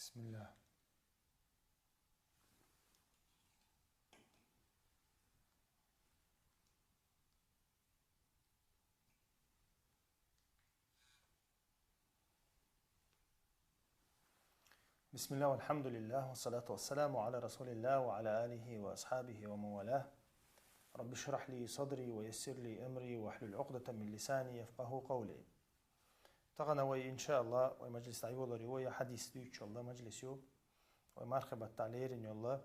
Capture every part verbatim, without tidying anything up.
بسم الله. بسم الله والحمد لله والصلاة والسلام على رسول الله وعلى آله وأصحابه ومن والاه. رب اشرح لي صدري ويسر لي أمري واحلل عقدة من لساني يفقهوا قولي. Тахана вай, иншаалла, вай мажлис дӀайолар ю, вай хьадис дуьйцуш йола мажлис ю, вай мархий баттахь лерина йола.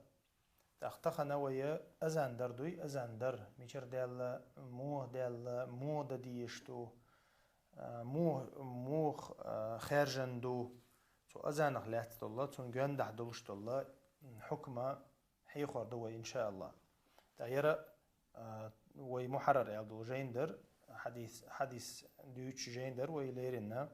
ТӀаккха тахана вай азан дар дуй, азан дар, мичара даьлла, муха даьлла, муха дан дезаш ду, а, муха, муха, а, хаьржина ду, цу азанах лаьцна долла, цунна гондахь долуш долла, м, хьукма хьехор ду вай, иншаалла. ТӀаккха яра, а, вай Мухьаррар аьлла долу жайна дар, хьадис, хьадис дуьйцуш жайна дар вай лерина.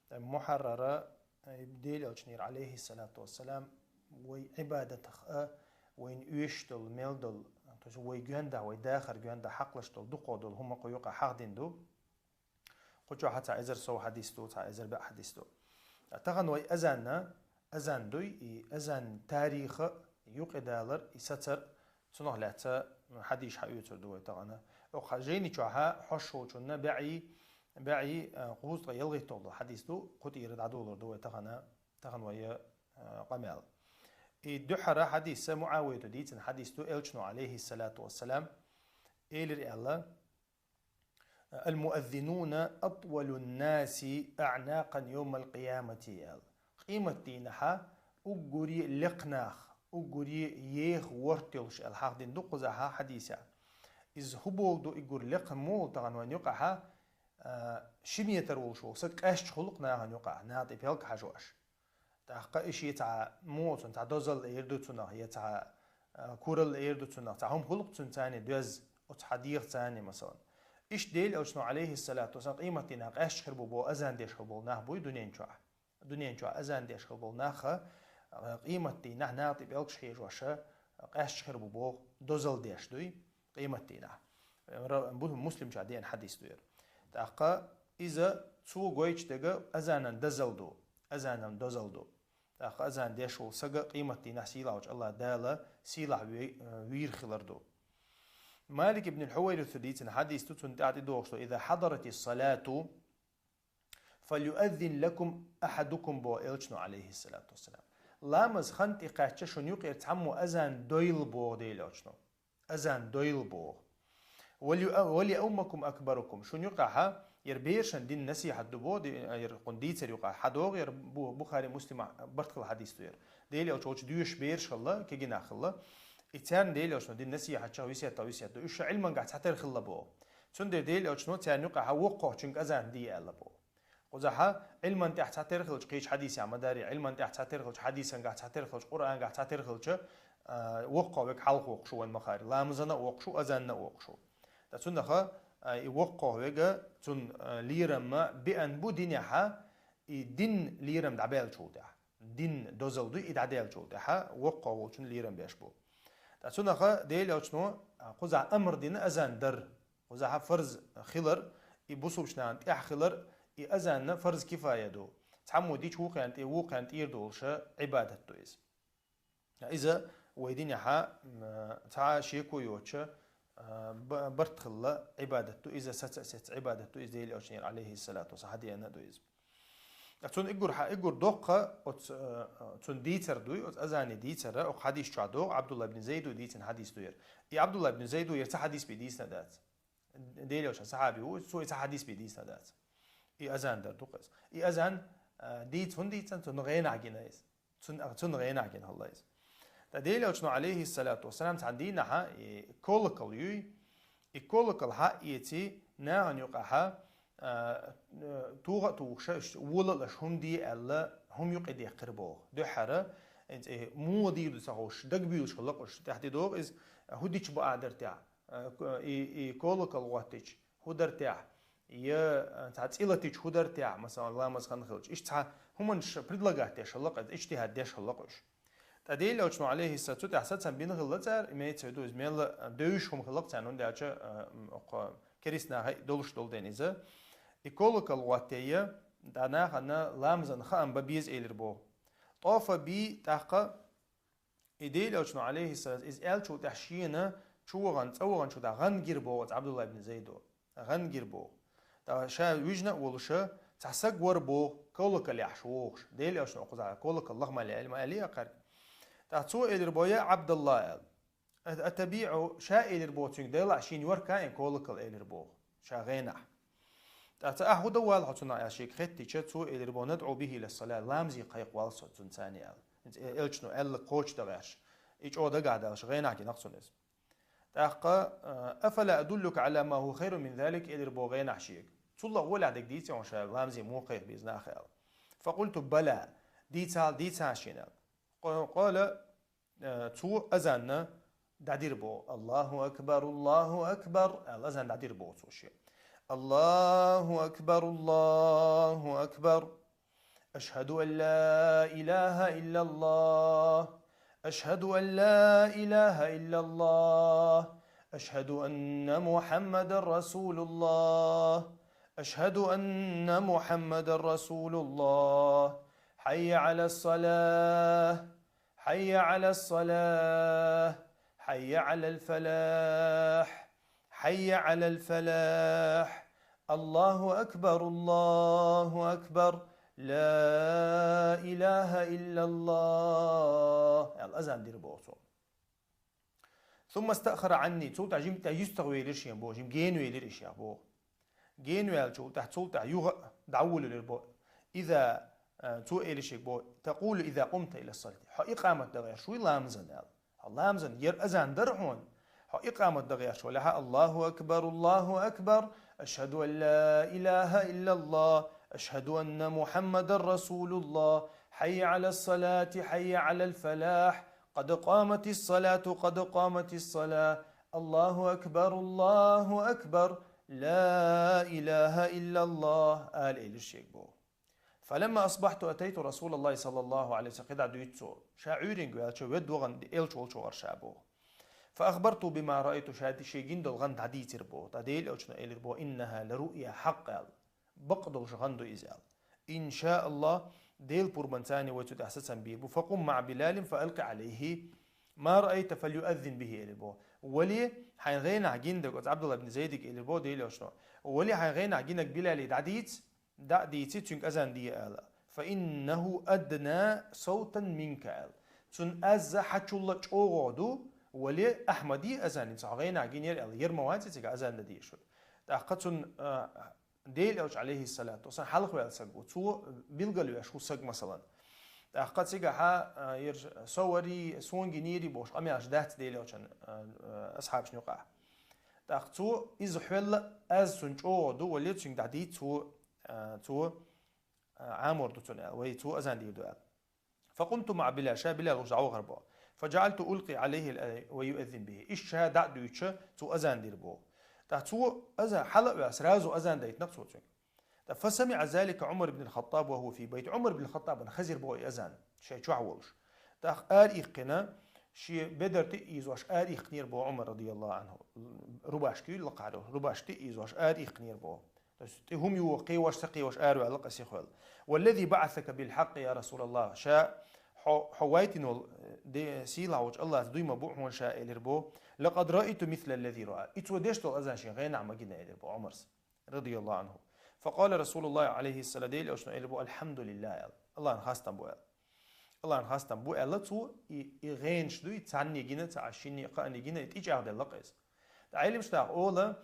ТӀаккха Мухьаррара, а, Делан Элчанера, алейхиссалату вассалам, вай Ӏибадатах а, вайна оьшуш долу, мел долу, то есть вай гондахь, вай дахар гондахь хьакхалуш долу, дукхах долу хӀума кху юкъа хьахдина ду. Кху чохь цхьа эзар сов хьадис ду, цхьа эзар бӀе хьадис ду. Тахана вай азанна, азан дуй, и азан тариха, юкъедалар, и сацар, цунах лаьцна хьадис хьаоьцур ду вай тахана. Оха жайни чохь хьош волчунна бӀе, бӀе, а, кхузткъе ялхитталгӀа долу хьадис ду, кху тӀера дӀадолор ду вай тахана, тахана вай, а, къамел. И дуьххьара хьадис Муавияту дийцина хьадис ду, Элчано, алейхиссалату вассалам, элира аьлла: «المؤذنون أطول الناس أعناقا يوم القيامة», аьлла. Къематдийнахьа уггаре лекха нах, уггаре еха ворта йолуш аьлла хьахдина ду кхузахьа хьадисехь. Иза хӀун боху ду, уггар лекха муха тахана вайна юкъахьа, а, ши метр волуш волу саг къаьсташ хуьлу-кх нахана юкъахь, наха тӀе пӀелг хьажош. ТӀаккха и шен цхьа муха цунна цхьа дозалла эр ду цунах, я цхьа, а, куралла эр ду цунах, цхьа хӀума хуьлу-кх цуьнан царна доьзна, оцу хьан дегӀан царна, масалан. Иштта Делан Элчано, алейхиссалату вассалам, къематдийнахь къаьсташ хир бу боху азан деш хир болу нах буй дуьнен чохь. Дуьнен чохь азан деш хир болу нах, а, къематдийнахь наха тӀе пӀелгаш хьежоша, а, къаьсташ хир бу боху дозалла деш дуй. Къематдийнахь. Ра-, бу-, Муслим чохь деана хьадис ду яра. ТӀаккха иза цо гойтуш дерг азанан дозалла ду, азанан дозалла ду. ТӀаккха азан деш волу саг къематдийнахь сийлахьчу Аллах Дала сийлахь ве-, вийр хилар ду. Малик ибн Хьувайриса дийцина хьадис ду, цунна тӀаьхьа тӀедогӀуш ду: «إذا حضرت الصلاة فليؤذن لكم أحدكم», боху Элчано, алейхиссалату вассалам. Ламаз хан тӀе кхаьчча шуна юкъера цхьаммо азан дойла боху Делан Элчано. Азан дойла боху. «وليؤ-، وليؤمكم أكبركم». Шуна юкъахьа, яра берашна дина насихьат ду боху, ди-, яра кхунна дийцар юкъахьа хьадогӀу, яра Бу-, Бухари, Муслима барт хилла хьадис ду яра. Делан Элча волчу доьшуш бераш хилла, кегийнах хилла. И царна Делан Элчано дина насихьат чохь весет а весет ду. Уьш ша Ӏилмангахь цхьатерра хилла боху. Цундела Делан Элчано царна юкъахьа воккхахчуьнга азан де аьлла боху. Кхузахьа Ӏилман тӀехь цхьатерра хилча, кхечу хьадисехь ма дарий, Ӏилман тӀехь цхьатерра хилча, хьадисангахь цхьатерра хилча, Къуръангахь цхьатерра хилча, а, воккхах верг хьалха воккхуш ву вайн ма-хаьрий, ламазана а воккхуш ву, азанна а воккхуш ву. Ткъа цунах, а, и воккхах верг, цунна, а, лерам беана бу динехьа, и дин лерам дӀабаьллачул тӀаьхьа. Дин дозалла дуй, и дӀадаьллачул тӀаьхьа воккхах волчун лерам беш бу. Ткъа цунах Делан Элчано, а, кхузахь амр дина азан дар. Кхузахьа фарз хилар, и бусулбачу нахана тӀехь хилар, и азанна фарз кифая ду. Цхьаммо дича вукхарна тӀе, вукхарна тӀера долуша Ӏибадат ду иза. Иза вай динехьа, м, цхьа шеко йоцуша, а, б-, барт хилла Ӏибадат ду иза, саца а сецца Ӏибадат ду иза, Делан Элчанера, алейхиссалату вассалам, хьадеана ду иза. Цунна иггур хьа-, иггур доккха, оц, э, цунна дийцар дуй, оц азане дийцара, окху хьадис чохь догӀу, Абдулла ибн Зайду дийцина хьадис ду яра. И Абдулла ибн Зайду яра ца хьадис бе дийцина дац. Делан Элчан сахьаби ву, цо и ца хьадис бе дийцина дац. И азан дар ду кхеза. И азан, э, дийца хӀун дийцан, цунна гӀенахь гина иза. Цунна, цунна гӀенахь гина хилла иза. Ткъа Делан Элчано, алейхиссалату вассалам, цхьана дийнахьа, и колокол юй, и колокол хьаэций, нахана юкъахьа, а, а, туха а тухуша, уьш волалаш хӀума де аьлла, хӀума юкъе дехкира боху. Дуьххьара, э, муха дийр ду ца ховш, дагабуьйлуш хилла уьш, тӀаьхьа де догӀу иза, хӀун дича бу а дара тӀехь, а, и, и колокол гӀоттича, хӀун дара тӀехь, я, а, цхьа цӀе латича хӀун дара тӀехь, масалан, ламаз хан хилча. Иштта цхьа хӀуманаш предлагать деш хилла-кх иза, иджтихӀад деш хилла-кх уьш. Ткъа Делан Элчано, алейхиссалам, цу тӀехь сацам бина хилла цара, имеется в виду, иза мелла, а, девзаш хӀума хилла-кх царна, хӀунда аьлча, а, м, окху керист наха долуш долу ден иза. И колокол гӀоттайя, ткъа нахана ламазан хаам бан беза элира боху. طاف بي, тӀаккха и Делан Элчано, алейхиссалам, иза аьллачул тӀехьа шена чу вахана, цӀа вахана чу тӀа гӀан гира боху оцу Абдулла ибн Зайдо. ГӀан гира боху. ТӀаккха ша вижна а волуша, цхьа саг вара боху, колокол яхьаш вохуш. Делан Элчано кхузахь колокол лахмал яьлла ма аьллий кхаьрга. ТӀаккха цо элира боху: «Я Абдалла», аьлла. «أتبيع», ша элира боху цуьнга, делахь шена йорка а колокол элира боху, ша гӀенахь. ТӀаккха цо: «Ахь хӀун дан вала хьо цунах?» аьлла шега хеттича, цо элира боху: «ندعو به إلى الصلاة», ламазе кхайкхавала со цунна царна аьлла. ХӀинца Элчано аьлла кхочушдан гӀерташ. И чӀогӀа дагахь далаш, гӀенахь гина-кх цунна иза. ТӀаккха, а, «أفلا أدلك على ما هو خير من ذلك», элира боху гӀенахь шега. Цул а гӀолехь дерг дийций хьуна ша ламазе муха кхайкха беза нах аьлла. «فقلت: بلى», дийцал, дийцахьа шена аьлла. Къо-, къала, э, цо азанна дӀадира боху: «الله أكبر، الله أكبر», аьлла, азан дӀадира боху цо шен. «الله أكبر، الله أكبر. أشهد أن لا إله إلا الله. أشهد أن لا إله إلا الله. أشهد أن محمدا رسول الله. أشهد أن محمدا رسول الله. حي على الصلاة. حي على الصلاة. حي على الفلاح. حي على الفلاح. الله أكبر، الله أكبر. لا إله إلا الله», аьлла, азан дира боху цо. «ثم استأخر عني», цул тӀаьхьа жимма тӀе юьстах велира шен боху, жимма гена велира и шех боху. Гена ваьллачул тӀаьхьа, цул тӀаьхьа юха а дӀаволавелира боху. «إذا», а, цо элира шега боху: «تقول إذا قمت إلى الصلاة». Хьо икъамат дан гӀерташ вуй ламазан аьлла. Хьо ламазан, яра азан дара хьуна. Хьо икъамат дан гӀерташ валахь а: «الله أكبر، الله أكبر. أشهد أن لا إله إلا الله. أشهد أن محمدا رسول الله. حي على الصلاة، حي على الفلاح. قد قامت الصلاة، قد قامت الصلاة. الله أكبر، الله أكبر. لا إله إلا الله», аьлла элира шега боху. «فلما أصبحت أتيت رسول الله صلى الله عليه وسلم», кхидӀа дуьйцу цо. Ша Ӏуьйренга ваьлча, ведда вахана Элча волчу вара ша боху. «فأخبرته بما رأيت», ша шен гина долу гӀан дӀадийцира боху. ТӀаккха Делан Элчано элира боху: «إنها لرؤيا حق», аьлла. Бакъ долуш гӀан ду иза аьлла. «إن شاء الله», Делан пурбанца вай цу тӀехь сацам бийр бу. «فقم مع بلال فألق عليه ما رأيت فليؤذن به», элира боху. «Вале, хьайн гӀенахь гина дерг», оцу Абдулла ибн Зайдига элира боху Делан Элчано. «Вале, хьайн гӀенахь гинарг Билале дӀадийца, дӀа а дийци, цуьнга азан де», аьлла. «فإنه أدنى صوتا منك», аьлла. «Цуьнан аз хьачул а чӀогӀа ду, вале, Ахьмаде азан, хьо гӀенахь гинера», аьлла. Яра ма вац и цигахь азан дан дезаш верг. ТӀаккха цунна, а, Делан Элча, алейхиссалату вассалам, хьалха ваьлла саг ву, цо билгалвеш ву саг, масалан. ТӀаккха цигахьа, а, яра со варий, суна гинерий бохуш къамелаш дац Делан Элчан, а, а, асхьабашна юкъахь. ТӀаккха цо иза хьоьлла, аз цунна чӀогӀа ду, вале, цуьнга дӀадийца, цо, а, цо, а, Ӏамор ду цунна аьлла, вай цо азан дийр ду аьлла. «فقمت مع بلال», ша Билал волчу дӀавахара боху. «فجعلت ألقي عليه الأذان ويؤذن به». Иштта ша дӀа а дуьйцуш, цо азан дира боху. ТӀаккха цо азан хьала а ваьлла, сразу азан дайтина-кх цо цуьнга. ТӀаккха «فسمع ذلك عمر بن الخطاب وهو في بيته». Ӏумар бин Хаттабана хезира боху и азан, шайн чохь волуш. ТӀаккха ара иккхина, шен бедар тӀе а ийзош, ара иккхинера боху Ӏумар, радияллаху Ӏанху. Рубашка юй лакхахьара, рубашка тӀе а ийзош, ара иккхинера боху. То есть тӀе хӀума юха кхевош, ца кхевош араваьлла къа сихвелла. «والذي بعثك بالحق يا رسول الله». Ша хьо, хьо вайтина волу, э, де, сийлахь волчу Аллаца дуй ма бу хьуна ша, элира боху. «لقد رأيت مثل الذي رأى». И цо деш долу азан шен гӀенахь ма гина, элира боху Ӏумарс, радияллаху Ӏанху. «فقال رسول الله عليه الصلاة», Делан Элчано элира боху: «الحمد لله», аьлла. Аллахьна хастам бу аьлла. Аллахьна хастам бу аьлла цо, и, и гӀенаш дуй, цхьанне гина, цхьа шинне, кхаанне гина, и тӀечӀагӀделла-кх иза. ТӀаккха Ӏеламнаха олу,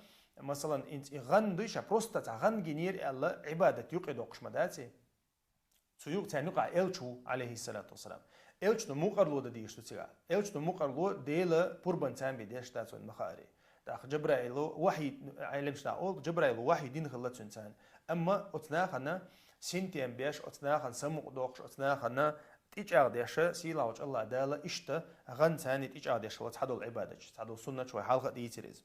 масалан, инца и гӀан дуй ша, просто цхьа гӀан гинера аьлла, Ӏибадат юкъе доккхуш ма дац и. Цу юкъа царна юкъахь Элча ву, алейхиссалату вассалам. Элчано мукъарло дан дийш ду цигахь. Элчано мукъарло Делан пурбанца бен деш дац вайн ма хаари. ТӀаккха Джабраило вахьи, Ӏеламнаха олу, Джабраило вахьи дина хилла цуьнан царна. Амма оцу нахана синтем беш, оцу нахана самукъа доккхуш, оцу нахана тӀечӀагӀдеш, сийлахь волчу Аллахь Дала иштта гӀан царна тӀечӀагӀдеш хилла цхьадолу Ӏибадаташ, цхьадолу суннаташ вай хьалха а дийцира иза.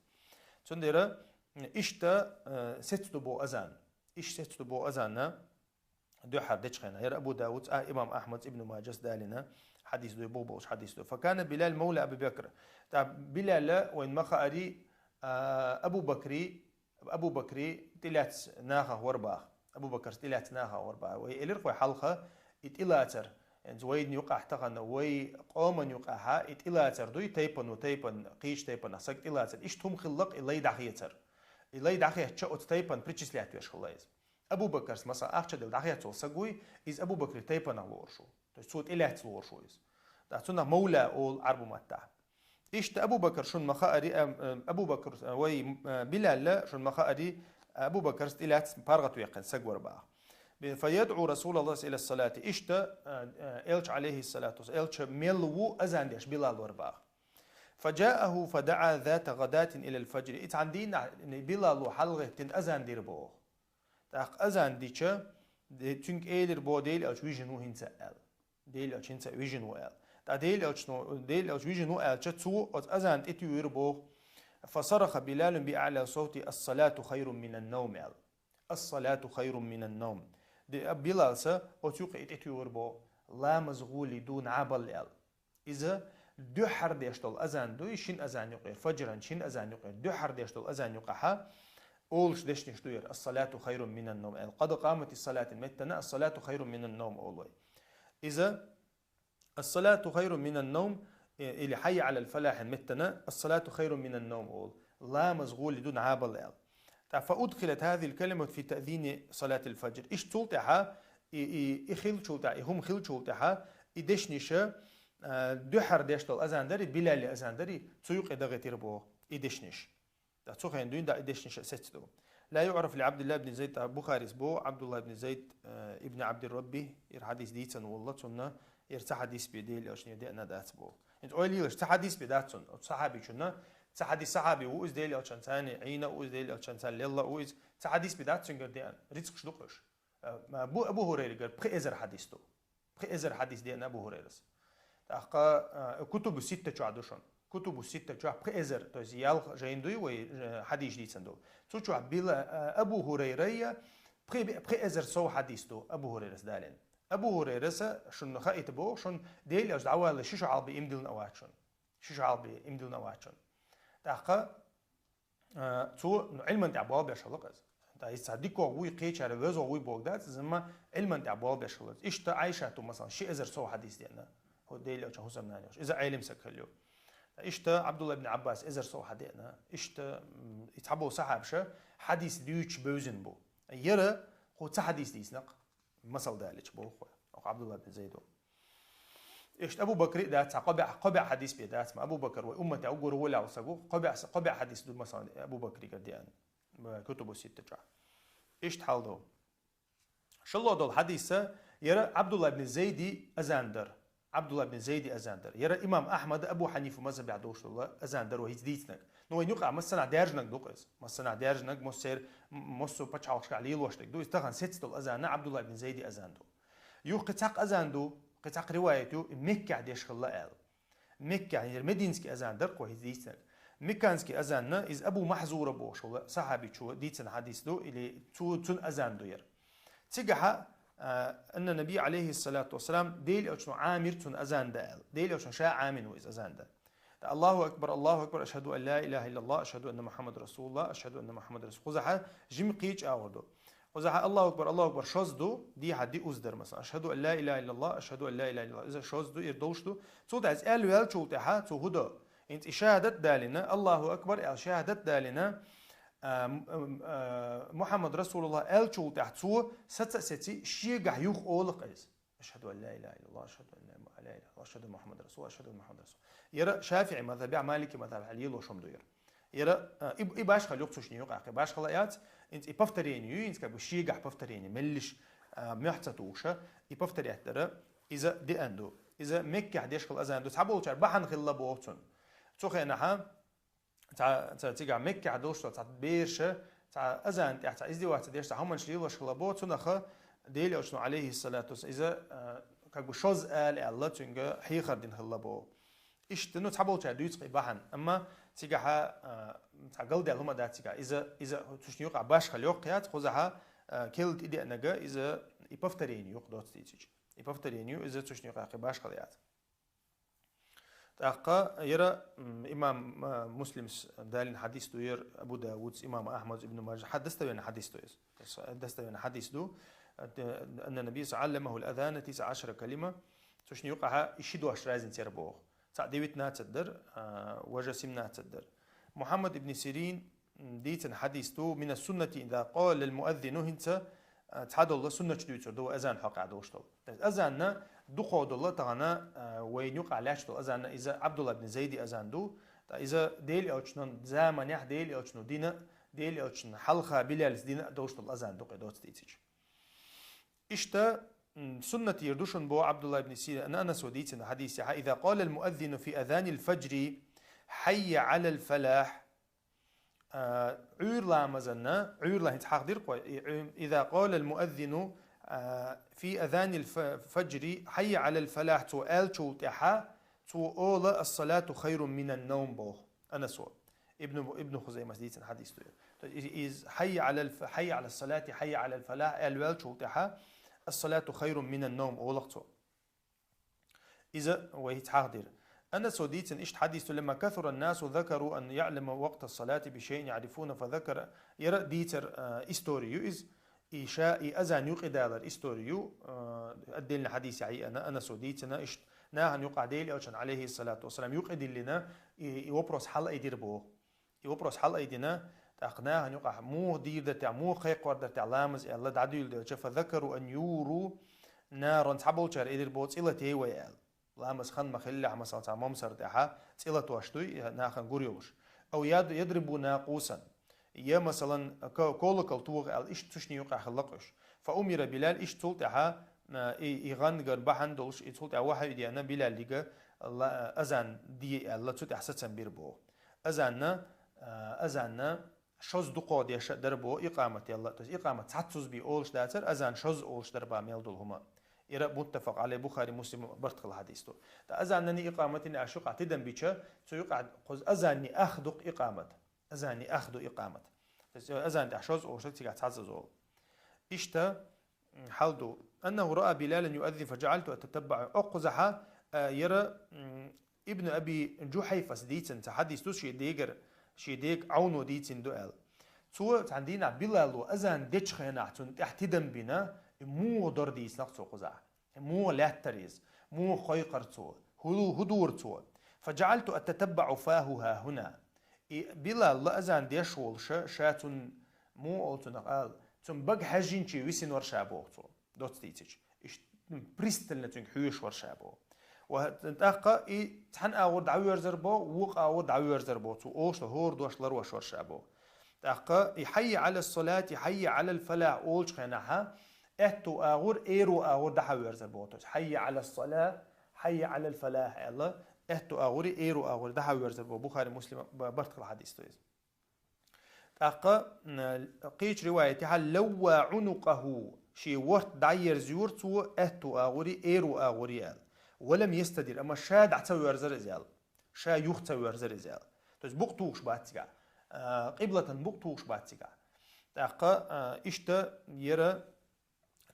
Цундела иштта, э, сецна ду боху азан. Иштта сецна ду боху азанна дуьххьара дечу хенахь. Яра Абу Давудс а, имам Ахьмадс, Ибн Маджас далийна хьадис ду, бу болуш хьадис ду. «فكان بلال مولى أبي بكر». ТӀаккха Билал вайн ма хаари, а, Абу Бакри Абу Бакри тӀелаьцна нахах вара баха. Абу Бакрс тӀелаьцна нахах вара баха. Вай элира-кх вай хьалха, и тӀелацар, ХӀинца вайна юкъахь тахана, вай къоман юкъахьа и тӀелацар дуй, тайпано тайпан, кхечу тайпанах саг тӀелацар. Иштта хӀума хиллакх и лай дӀахецар. И лай дӀахецча оцу тайпан причислять веш хилла иза. Абу-Бакарс, масала, ахча делла дӀахецна волу саг вуй, иза Абу-Бакри тайпанах лоруш ву. То есть цо тӀелаьцна лоруш ву иза. ТӀаккха цунах мавла олу Ӏарбу маттахь. Иштта Абу-Бакр шуна ма хаари, а, а, Абу-Бакр, а, вай, а, Билалла шуна ма хаари, Абу-Бакрс тӀелаьцна паргӀатваьккхина саг вара баха. Бин, фаядӀу Расулаллас иля салати. Иштта, а, а, Элча, алейхиссалату вассалам, Элча мел ву азан деш Билал вара баха. Фаджааху фадаӀа зата гӀадатин иля фаджри. И цхьана дийнахь Билалло хьалагӀеттина азан дира боху. ТӀаккха азан дича, де-, цуьнга элира боху, Дела Элча вижина ву хӀинца аьлла. Дела Элча хӀинца вижина ву аьлла. ТӀаккха Дела Элчано, Дела Элча вижина ву аьлча, цо оцу азан тӀетуьйхира боху. Фасараха Билалун биаъла савти: «Ас-салату хайрун минан-навм», аьлла. «Ас-салату хайрун минан-навм». Де-, Билалса оцу юкъа и тӀетуьйхира боху. «Ламаз гӀоле ду, набалла», аьлла. Иза дуьххьара деш долу азан дуй, шина азан юкъера, фаджран шина азан юкъера, дуьххьара деш долу азан юкъахьа олуш дешнаш ду яра: «Ас-салату хайрун минан-навм», аьлла. «Къад къамати салатин» меттана «Ас-салату хайрун минан-навм» олу вай. Иза «Ас-салату хайрун минан-навм», э, или «Хьайя Ӏалал фалахьин» меттана «Ас-салату хайрун минан-навм» олу. «Ламаз гӀоле ду, набалла», аьлла. ТӀаккха «фа удхилат хазил калимат фи таъзини салатил фаджр». Иштта цул тӀаьхьа, и, и, и хилчул тӀаьхьа, и хӀума хилчул тӀаьхьа, и дешниша, а, дуьххьара деш долу азан дари, Билали азан дари, цу юкъе дагӀийтира боху и дешниш. ТӀаккха цу хенахь дуьйна да и дешниш а сецна ду. Ла юъраф ли Абдулла ибн Зайд, а, Бухарис боху, Абдулла ибн Зайд, а, ибн Абдир Рабби, ира хьадис дийцан волла, цунна ира ца хьадис бе Дела Элчане деана дац боху. ХӀинца ойла йилаш, ца хьадис бе дац цунна, оцу сахьабичунна, ца хьадис сахьаби ву иза Дела Элчан царна, Ӏийна ву иза Дела Элчан царна, лелла ву иза, ца хьадис бе дац цуьнгара деана, рицкъаш ду кхуьш. А, бу-, Абу ХӀурайригара пхи эзар хьадис ду. Пхи эзар хьадис деана Абу ХӀурайрас. ТӀаккха, а, кутубу ситта чохь ду шуна. Кутубу ситта чохь пхи эзар, то есть ялх жайн дуй вай, э, хьадис дийцан долу. Цу чохь била, а, Абу ХӀурайрайя пхи, пхи эзар сов хьадис ду Абу ХӀурайрас далийна. Абу ХӀурайраса шуна хаийта боху, шуна Дела Элча дӀавалла ши шо хьалби имдилна а вац шуна. Ши шо хьалби имдилна а вац шуна. ТӀаккха, а, цо, ну, Ӏилман тӀехь болх беш хилла иза. ТӀаккха иза цхьа дикогӀа вуй, кхечара везогӀа вуй боху дац, иза ма Ӏилман тӀехь болх беш хилла иза. Иштта Айшат ву, масалан, ши эзар сов хьадис деана. ХӀу Дела Элчан хӀусамнана йолуш. Иза Ӏелим саг хилла ю. Иштта Абдулла ибн Аббас эзар сов хьадеана. Иштта, м, и цхьаболу сахьабаша хьадис дуьйцуш бевзина бу. Яра кху ца хьадис дийцинакх. Масал далича боху вай, оха Абдулла бин Зайду. Иштта Абу Бакри а дац, цхьа кхо бӀе, кхо бӀе хьадис бе дац, ма Абу Бакр вай умматехь уггар гӀолехь сагу, кхо бӀе, кхо бӀе хьадис ду, масалан, Абу Бакригара деана, ма кутубу ситта чохь. Иштта хьал ду. Шалло долу хьадиса, яра Абдулла бин Зайди азан дар. Абдулла бин Зайди азан дар. Яра имам Ахмад, Абу Хьанифа мазхабехь долуш долу азан дар вай хӀинца дийцинарг. Ну, вайн юкъахь массанахь даьржинарг ду-кх иза. Массанахь даьржинарг, массер, м-, массо пачхьалкхашкахь лелош дерг ду. Иза тахана сецна долу азан Абдулла бин Зайди азан ду. Юха кхин цхьаккха азан ду, кхин цхьаккха риваят ю, и Меккехь деш хилла аьлла. Меккехь, яра мединский азан дар-кх вай хӀинца дийцинарг. Мекканский азанна, иза Абу Махьзура бохуш волу сахьабичо дийцина хьадис ду, или цу-, цуьнан азан ду яра. Цигахьа, а, анна Наби, алейхиссалату вассалам, Дела Элчано Ӏамир цунна азан дан аьлла. Дела Элчано ша Ӏамин ву иза азан дан. Аллаху акбар, Аллаху акбар, ашхаду ан ла илаха иллаллах, ашхаду анна Мухаммад расулуллах, ашхаду анна Мухаммад расул. Кхузахьа жима кхечу агӀор ду. Кхузахьа Аллаху акбар, Аллаху акбар шозза ду, дехьа диъазза дар, масалан, ашхаду ан ла илаха иллаллах, ашхаду ан ла илаха иллаллах. Иза шозза ду, ира долуш ду. Цул тӀаьхьа иза аьлла ваьллачул тӀаьхьа, цо хӀу до? ХӀинца и шахадат далина, Аллаху акбар аьлла шахадат далина, а, м-, м-, а, Мухаммад расулуллах аьллачул тӀаьхьа цо саца а сеци шегахь юха олу-кх иза. Ашхаду ан ла илаха иллаллах, ашхаду ан ла илаха иллаллах, ашхаду Мухаммад расул, ашхаду Мухаммад расул. Яра ШафиӀи мазхабехь, Малики мазхабехь лелош хӀума ду яра. Яра, а, и, и башхалла ю-кх цу шинна юкъахь, кхин башхалла яц, хӀинца и повторение ю, хӀинца как бы шегахь повторение, меллиш, а, мохь ца тухуша, и повторять дара, иза деана ду. Иза Меккехь деш хилла азан ду, цхьаболчара бахьана хилла боху цунна. Цу хенахьа, цхьа, цхьа цигахь Меккехь долуш долу цхьа бераша, цхьа азан тӀехь, цхьа издеваться деш, цхьа хӀуманаш лелош хилла боху, цунах Дела Элчано, алейхиссалату вассалам, иза, а, как бы шозза ала аьлла, цуьнга хьехар дина хилла боху. Иштта, ну, цхьаболчара дуьйцу-кх и бахьана, амма цигахьа, а, цхьа галдаьлла хӀума дац цигахь. Иза, иза цу шинна юкъахь башхалла йоккха яц, кхузахьа, а, керла тӀедеанарг, иза и повторение ю-кх доцца дийцича. И повторение ю, иза цу шинна юкъахь кхин башхалла яц. ТӀаккха яра, м, имам, а, Муслимс далийна хьадис ду яра, Абу Давудс, имам Ахмадс, Ибн Мажа, хьа-, достоверный хьадис ду иза. Достоверный хьадис ду. Анна Наби саллаллаху алейхи ва саллям алламаху ал-азана тисъа ашара калима. Цу шинна юкъахьа и ши дош разница яр боху. Цхьаъ девятнадцать дар, а, важа семнадцать дар. Мухьаммад ибн Сирин, м, дийцина хьадис ду, мина суннати иза къала лал муаззину, хӀинца, а, цхьадолу суннаташ дуьйцур ду азан хьокъехь долуш долу. Азанна дукхо долу тахана, а, вайна юкъахь лаьтташ долу азанна иза Абдулла ибн Зайди азан ду. Ткъа иза Дела элчанан заманехь, Дела элчано дина, Дела элчанан хьалха Билалис дина долуш долу азан ду кхе доцу дийцича. Иштта, м, суннатера ду шуна боху Абдулла ибн Сирин, Анасо дийцина хьадисехьа: «Иза къала ал-муаззину фи азанил фаджри, хьайя алал фалахь». А, Ӏуьйра ламазанна, Ӏуьйра ла-, хӀинца хьахдира кхо, и Ӏуьйра, «Иза къала ал-муаззину, а, фи азанил фа-, фаджри, хьайя алал фалахь», цо аьллачул тӀаьхьа, цо ола: «Ас-салату хайрун минан навм», боху. Анасо. Ибну, Ибну Хузаймас дийцина хьадис ду. То есть из, из «Хьайя алал ф-, хьайя алас салати, хьайя алал фалахь» аьлла ваьллачул тӀаьхьа, «Ас-салату хайрун минан навм» олах цо. Иза вай хӀинца хьахдира. Анасо дийцина иштта хьадис ду: «Ламма касуран насу закару ан яълама вакътас салати би шайъин яърифуна фа закара». Яра дийцар, а, историю из. И ша, и азан юкъедалар историю, а, отдельно хьадисехь йиъана, Анасо дийцина, иштта нахана юкъахь Дела элчан, алейхиссалату вассалам, юкъедиллина, и, и вопрос хьалаайдира боху. И вопрос хьалаайдина, тӀаккха нахана юкъахь муха дийр дара техь, муха кхайкхор дара техь ламаз аьлла, дӀадуьйладелча, фа закару ан юру наран, цхьаболчара элира боху цӀила тей вай аьлла. Ламаз хан ма хиллехь, масалан, цхьа момсар тӀехьа цӀила тош дуй, нахана гур йолуш. Ау яд-, ядрибу накъусан. Я, масалан, ко-, колокол тоха аьлла, иштта цу шинна юкъахь хилла кхуьш. Фа умира Билал, иштта цул тӀаьхьа, а, и, и гӀан гар бахьана долуш, и цул тӀаьхьа вахьи диана Билаллига ла-, азан де аьлла, цу тӀехь сацам бира боху. Азанна, а, азанна шозза дукхо деша дара боху икъамат ялла. То есть икъамат цхьаццуза бий олуш дацара, азан шозза олуш дара бан мел долу хӀума. Ира муттафакъ алей, Бухари, Муслим барт хилла хьадис ду. Ткъа азаннани икъаматини аша юкъахь тидам бича, цу юкъахь кхуза азанни ах дукха икъамат. Азанни ах ду икъамат. То есть азан тӀехь шозза олуш дара, цигахь цхьаццаза олу. Иштта, м, хьал ду. Аннаху раа Билалан юаззин фа жаъалту ататаббаъу. Оккхузахьа, а, яра, м, Ибн Аби Жухайфас дийцина ца хьадис ду, шен дегар, шен дега Ӏавно дийцина ду аьлла. Цо цхьана дийнахь Билало азан дечу хенахь цунна тӀехь тидам бина, и муха дора дийцинарх цо кхузахь. И муха лаьттара иза, муха кхойкхара цо, хӀу-, хӀу дора цо. Фа жаъалту ататаббаъу фаху хахуна. И Билал ла азан деш волуша, ша цунна муха олу цунах ала, цунна бага хьаьжжинчий висина вара ша боху цо. Доцца дийцича. Иштта, ну, пристально цуьнга хьоьжуш вара ша боху. Ва тӀаккха и цхьана агӀор дӀавоьрзар боху, вукху агӀор дӀавоьрзар боху. Цо олуш долу хӀора дош ларош вара ша боху. ТӀаккха и хьайя алас салати, хьайя алал фалахь олучу хенахьа, аьтту агӀор, эру агӀор дӀахьавоьрзар боху. То есть хьайя алас сала, хьайя алал фалахь аьлла, аьтту агӀори, эру агӀори дӀахьавоьрзар боху. Бухари, Муслима ба-, барт хилла хьадис ду иза. ТӀаккха, м, кхечу риваятехьа лавва Ӏунукъаху, шен ворт дӀаерзайора цо аьтту агӀори, эру агӀори аьлла. Валам ястадир, амма ша дӀа ца воьрзара иза аьлла. Ша юха ца воьрзара иза аьлла. То есть букъ тухуш бац цигахь. А, къиблатан букъ тухуш бац цигахь. ТӀаккха, а, иштта яра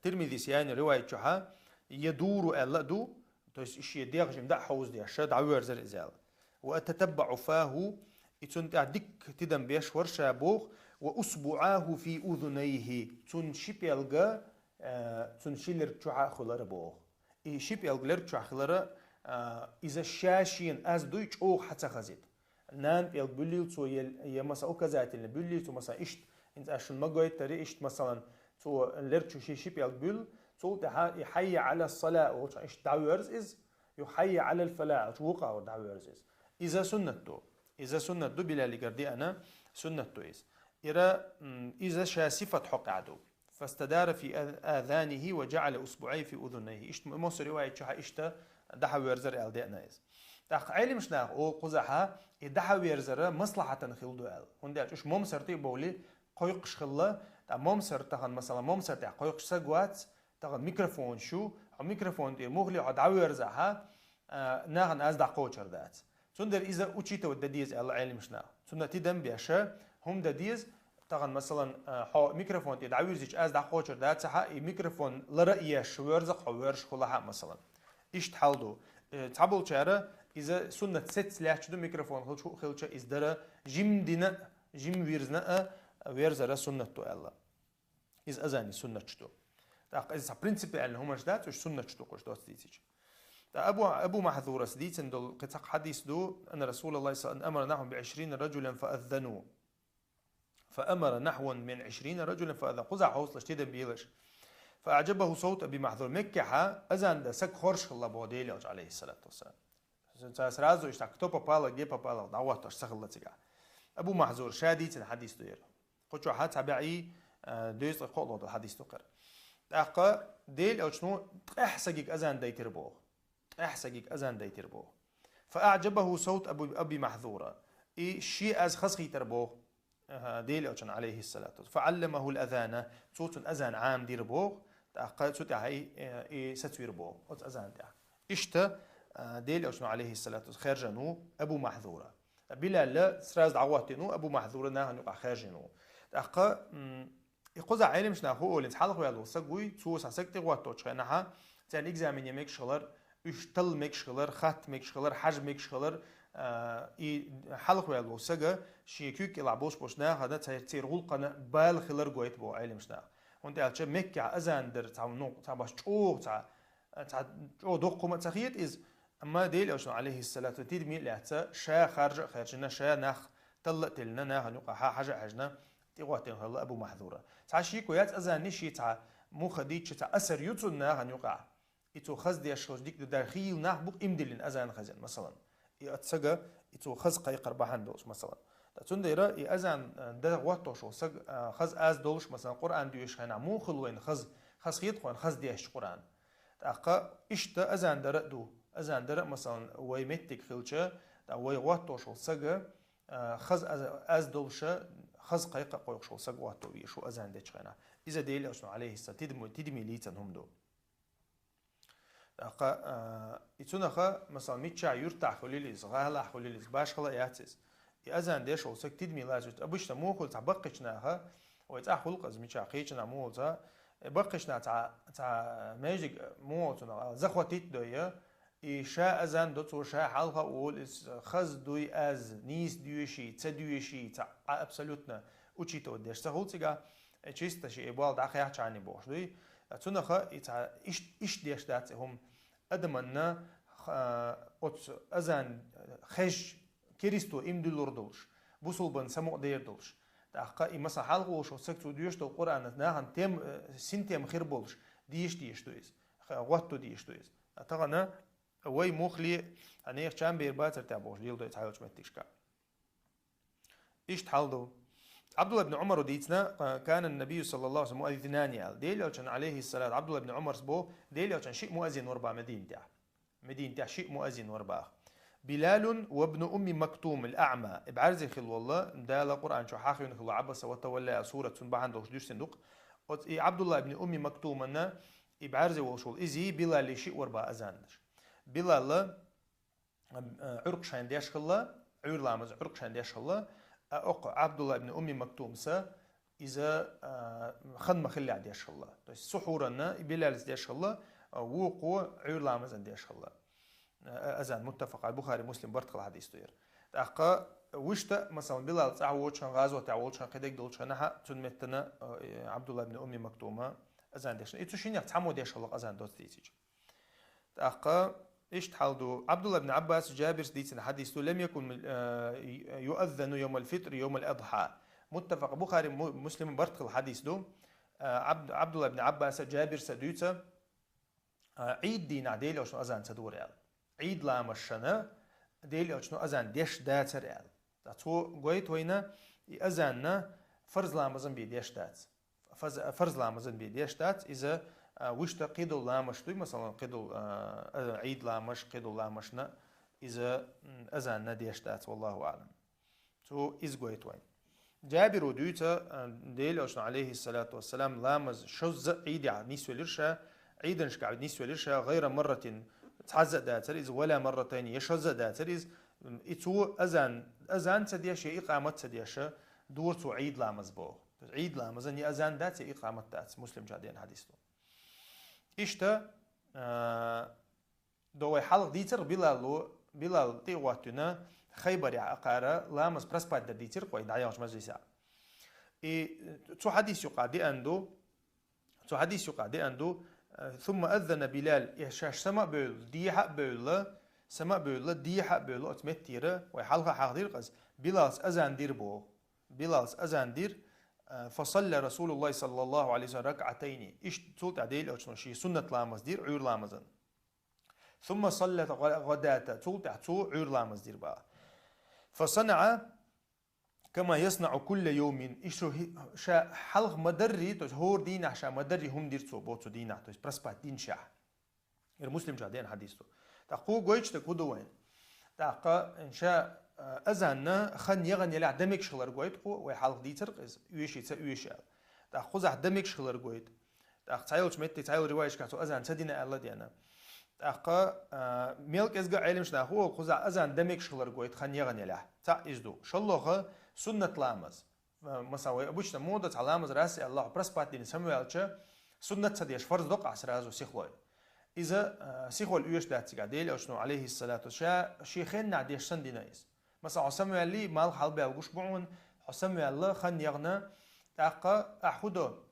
Тирмизис яйна ривайт чохьа, я дуру аьлла а ду, то есть и шен дегӀ жимма дӀа а хьовзадеш, ша дӀавоьрзара иза аьлла. Ва ататаббаъу фаху, и цунна тӀехь дикка тидам беш вара ша боху, ва усбуӀаху фи узунайхи, цунна ши пӀелга, а, цунна ши лерг чохьа а хуьлара боху. И ши пӀелг лерг чохь хилара, а, иза ша шена аз дуй чӀогӀа хьа ца хазийта. Нана пӀелг буьллийла цо, я, я, масала, указательный буьллийла цо, масала, иштта, хӀинца аш шуна ма гойтари, иштта, масалан, цо лерг чу ши, ши пӀелг буьлла, цул тӀаьхьа и хьайя алас сала олча иштта дӀавоьрза иза, ю хьайя алал фалахь олча вукху агӀор дӀавоьрза иза. Иза суннат ду. Иза суннат ду, Билалигара деана суннат ду иза. Ира, м, иза ша сифат хьокъехь ду. Фастадара фи а-, азанихи ва жаъала усбуӀайхи фи узунайхи. Иштта мо-, мосу ривайт чохьа иштта дахьа верзар аьлла деана иза. ТӀаккха Ӏелимаш наха олу кхузахьа, и дахьа верзара маслахьатан хила ду аьлла. ХӀунда аьлча уьш момсарти а бовли, кхойкхуш хилла, ткъа момсар тахана, масала, момсар тӀехь кхойкхуш саг вац, тахана микрофон шу, хьо микрофон тӀе мухли хьо дӀаверзахьа, а, нахана аз дӀакхочур дац. Цундела иза учитывать дан деза аьлла Ӏелимаш наха. Цунна тидам беша, хӀума дан деза, тахана, масалан, а, хьо микрофон тӀе дӀавирзича, аз дӀакхочур дацахьа, и микрофон лара а еш, верза хьо, верш хулахьа, масалан. Иштта хьал ду. Э, цхьаболчара иза суннат сец лаьтташ ду, микрофон хилча, хилча иза дара, жим дина, жим вирзна а, верзара суннат ду аьлла. Иза азани суннаташ ду. ТӀаккха иза цхьа принципиально хӀуманаш дац, уьш суннаташ ду, кхуш доц дийцича. ТӀаккха Абу, Абу Махьзурас дийцина долу кхин цхьа хьадис ду: «أن رسول الله صلى الله عليه وسلم أمر نحوا بعشرين رجلا فأذنوا». «فأمر نحوا من عشرين رجلا فأذنوا». Кхузахь хьовсалаш, тидам белаш. «فأعجبه صوت أبي محذورة». Меккехь азан дан саг хоржуш хилла боху Делан Элча, алейхиссалату вассалам. Ца сразу иштта кто попало, где попало, дӀахӀоттош ца хилла цигахь. Абу Махьзур ша дийцина хьадис ду яра. Кху чохь цхьа бӀе, а, дезткъе кхоалгӀа долу хьадис ду кхара. ТӀаккха Делан Элчано ткъаьхьа сагиг азан дайтира боху. Ткъаьхьа сагиг азан дайтира боху. «فأعجبه صوت أبي، أبي محذورة». И шен аз хазахийтира боху, аха, Делан Элчано, алейхиссалату вассалам. «فعلمه الأذان». Цо цунна азан Ӏамадира боху. ТӀаккха цу тӀехь и, и сацвира боху оцу азан тӀехь. Иштта, а, Делан Элчано, алейхиссалату вассалам, хаьржина ву Абу Махьзура. Билал сразу дӀахӀоттийна ву, Абу Махьзура нахана юкъахь хаьржина ву. ТӀаккха, м, и кхузахь Ӏеламнаха хӀун олу, хьалхаваьлла волу саг вуй, цо цхьа саг тӀехӀотточу хенахь, царна экзамене мегаш хилар, уьш талла мегаш хилар, хатта мегаш хилар, хьажа мегаш хилар, а, и хьалхаваьлла волу сага шен куьг кӀелахь болуш болчу нахана церан, церан гӀуллакхана бала хилар гойту боху Ӏеламнаха. ХӀунда аьлча Меккехь азан дар цхьа, ну, цхьа баш чӀогӀа цхьа, цхьа чӀогӀа доккха хӀума а ца хета иза, амма Делан Элчано, алейхиссалату, тидаме лаьцна, ша харжа а хаьржина, ша нах талла а теллина, нахана юкъахь хьа-, хьажа а хьаьжна, тӀехӀоттийна хилла Абу Махьзура. Цхьа шеко яц азанан шен цхьа муха дийцча цхьа асар ю цунна нахана юкъахь. И цо хаза деш хилча дика ду, дара хийла нах бу-кх иман диллина азан хазийна, масалан. И оцу сага, и цо хаза кхайкхар бахьана долуш, масалан. Ткъа цундела и азан, а, дан хӀоттош волу саг, а, хаза аз долуш, масалан, Къуръан доьшучу хенахь муха хуьлу вайна хаза, хазахета-кх вайна хаза дешча Къуръан. ТӀаккха иштта азан дар а ду. Азан дар а, масалан, вай меттиг хилча, ткъа вай хӀоттош волу сага, а, хаза аз, аз долуша, хаза кхайкха а кхойкхуш волу саг хӀотто везаш ву азан дечу хенахь. Иза Делан Элчано, алейхиссалам, тидаме, тидаме лийцина хӀума ду. ТӀаккха, а, и цунаха, масалан, миччахь юьртахь хуьлийла иза, гӀалахь хуьлийла иза, башхала а яц иза. И азан деш волу саг тидаме лацийта. Обычно муха хуьлу цхьа баккхийчу наха, вай цӀахь хуьлу-кх иза миччахь, кхечу наха муха хуьлу цхьа, и баккхийчу наха цхьа, цхьа маьждиг муха хуьлу цунах, захватить а дой, и ша азан до, цо ша хьалха а волу, иза хаза дуй аз, нийса доьший, ца доьший, цхьа а абсолютно учитывать деш ца хуьлу цигахь, э, чисто шен и болх дӀахаьхча а бохуш дуй. Цунаха и цхьа иш-, иштта деш дац и хӀума. Адаманна, ха-, оцу азан хезча, Кристо иман диллур долуш, бусулбан самукъадер долуш. ТӀаккха и, масалан, хьалха волуш волу саг, цо доьшуш долу Къуръан нахана тем, э, синтем хир болуш, деша дезаш ду иза. Ха-, гӀотто дезаш ду иза. Тахана вай муххале, а, нехан чам бер бацара тӀехь бохуш, леладой цхьайолчу меттигашка. Иштта хьал ду. Абдулла ибн Умара дийцина, а, «كان النبي صلى الله عليه وسلم مؤذنين» аьлла. Делан Элчан, алейхиссалат, Абдулла ибн Умарс бо, Делан Элчан шиъ муаззин вара боху Мединатехь. Мединатехь шиъ муаззин вара боху. «بلال وابن أم مكتوم الأعمى». И бӀаьрзе хилла волу, Дала Къуръан чохь хьахийна хилла «عبس وتولى» аьлла сурат, цунна бахьана долуш дуьрсина ду-кх. Оцу и Абдулла ибн Умми Мактумана и бӀаьрзе волуш волу изий, Билалий шиъ вара боху азан деш. Билала, а, Ӏуьркъа шайна деш хилла, Ӏуьйра ламаз Ӏуьркъа шайна деш хилла, а оккха Абдулла ибн Умми Мактумса иза, а, хан ма-хиллехь деш хилла. То есть сухьуранна и Билалис деш хилла, а, вукхо Ӏуьйра ламазан деш хилла. А, азан, муттафакъ аль, Бухари, Муслим барт хилла хьадис ду яра. ТӀаккха вуьшта, масалан, Билал цӀахь воцучу хенахь, гӀазотехь волчу хенахь, кхидерг долчу хенахь, цунна меттана, а, Абдулла ибн Умми Мактума азан дешна. И цу шиннех цхьаммо деш хилла азан доцца дийцича. ТӀаккха иштта хьал ду. Абдулла ибн Аббас, Джабирс дийцина хьадис ду: «لم يكن, э, يؤذن يوم الفطر يوم الأضحى». Муттафакъ, Бухари, Му-, Муслим барт хилла хьадис ду. Э, Абд-, Абдулла ибн Аббаса, Джабирса дуьйцу, э, Ӏийд дийнахь Делан Элчано азан ца дора аьлла. Ӏийд ламазашна Делан Элчано азан деш дацара аьлла. Ткъа цо гойту вайна, и азанна фарз ламазан бен деш дац. Фаз-, фарз ламазан бен деш дац, иза, а, вуьшта кхидолу ламазаш дуй, масалан, кхидолу, а, а, Ӏийд ламазаш, кхидолу ламазашна иза, м, азанна деш дац, валлаху аълам. Цо иза гойту вайна. Джабиро дуьйцу, а, Делан Элчано, алейхиссалату вассалам, ламаз шозза а Ӏийдехь нисвелира ша, Ӏийданашкахь нисвелира ша, гӀайра марратин, цхьазза а дацара иза, вала марратайни, я шозза а дацара иза, м, и цо азан, азан ца деш, я икъамат ца деш, дора цо Ӏийд ламаз боху. Ӏийд ламазан я азан дац, я икъамат дац, Муслим чохь деана хьадис ду. Иштта, а, до вай хьалха дийцарх Билало, Билал тӀе а хӀоттийна, Хайбарехь а кхара ламаз проспать дар дийцира-кх вай дӀаяханчу мажлисехь. И цу хьадис юкъахь деана ду, цу хьадис юкъахь деана ду, ثم أذن بلال, э, шаьш сама а бевлла, дехьа а бевлла, сама а бевлла, дехьа а бевлла, оцу меттера, вай хьалха а хьахадира-кх иза, Билалс азан дира боху. Билалс азан дира, э, فصلى رسول الله صلى الله عليه وسلم ركعتين. Иштта цул тӀаьхьа Делан Элчано шен суннат ламаз дира, Ӏуьйра ламазан. ثم صلى الغ-, الغداة. Цул тӀаьхьа цо Ӏуьйра ламаз дира боху. فصنع كما يصنع كل يوم. И шу хи-, ша хьалха ма-дарра, то есть хӀора дийнахь ша ма-дарра хӀума дира цо боху цу дийнахь, то есть проспать динчехь. Ира Муслим чохь деана хьадис ду. ТӀаккха кхо гойтуш дерг хӀун ду вайна? ТӀаккха ша, а, азанна хан яхана елахь дан мегаш хилар гойту кхо, вай хьалха дийцира-кх иза, оьший, ца оьший аьлла. ТӀаккха кхузахь дан мегаш хилар гойту. ТӀаккха цхьайолчу метте, цхьайолу ривайшкахь цо азан ца дина аьлла деана. ТӀаккха, а, мел кӀезга Ӏеламнаха олу, кхузахь азан дан мегаш хилар гойту хан яхана елахь. Цхьаъ иза ду. ШолгӀа, суннат ламаз. Ма-, масала, вай обычно муха до цхьа ламаз раз аьлла, проспать дина самаваьлча, суннат ца деш, фарз до-кх ахь сразу сихлой. Иза, а, сихвала оьшуш дац цигахь, Делан Элчано, алейхиссалату, ша шен хеннахь деш санна дина иза. Масала, хьо самаваьллий, малх хьалабаьлла гуш бу хьуна, хьо самаваьлла, хан яхана, тӀаккха ахь хӀун до?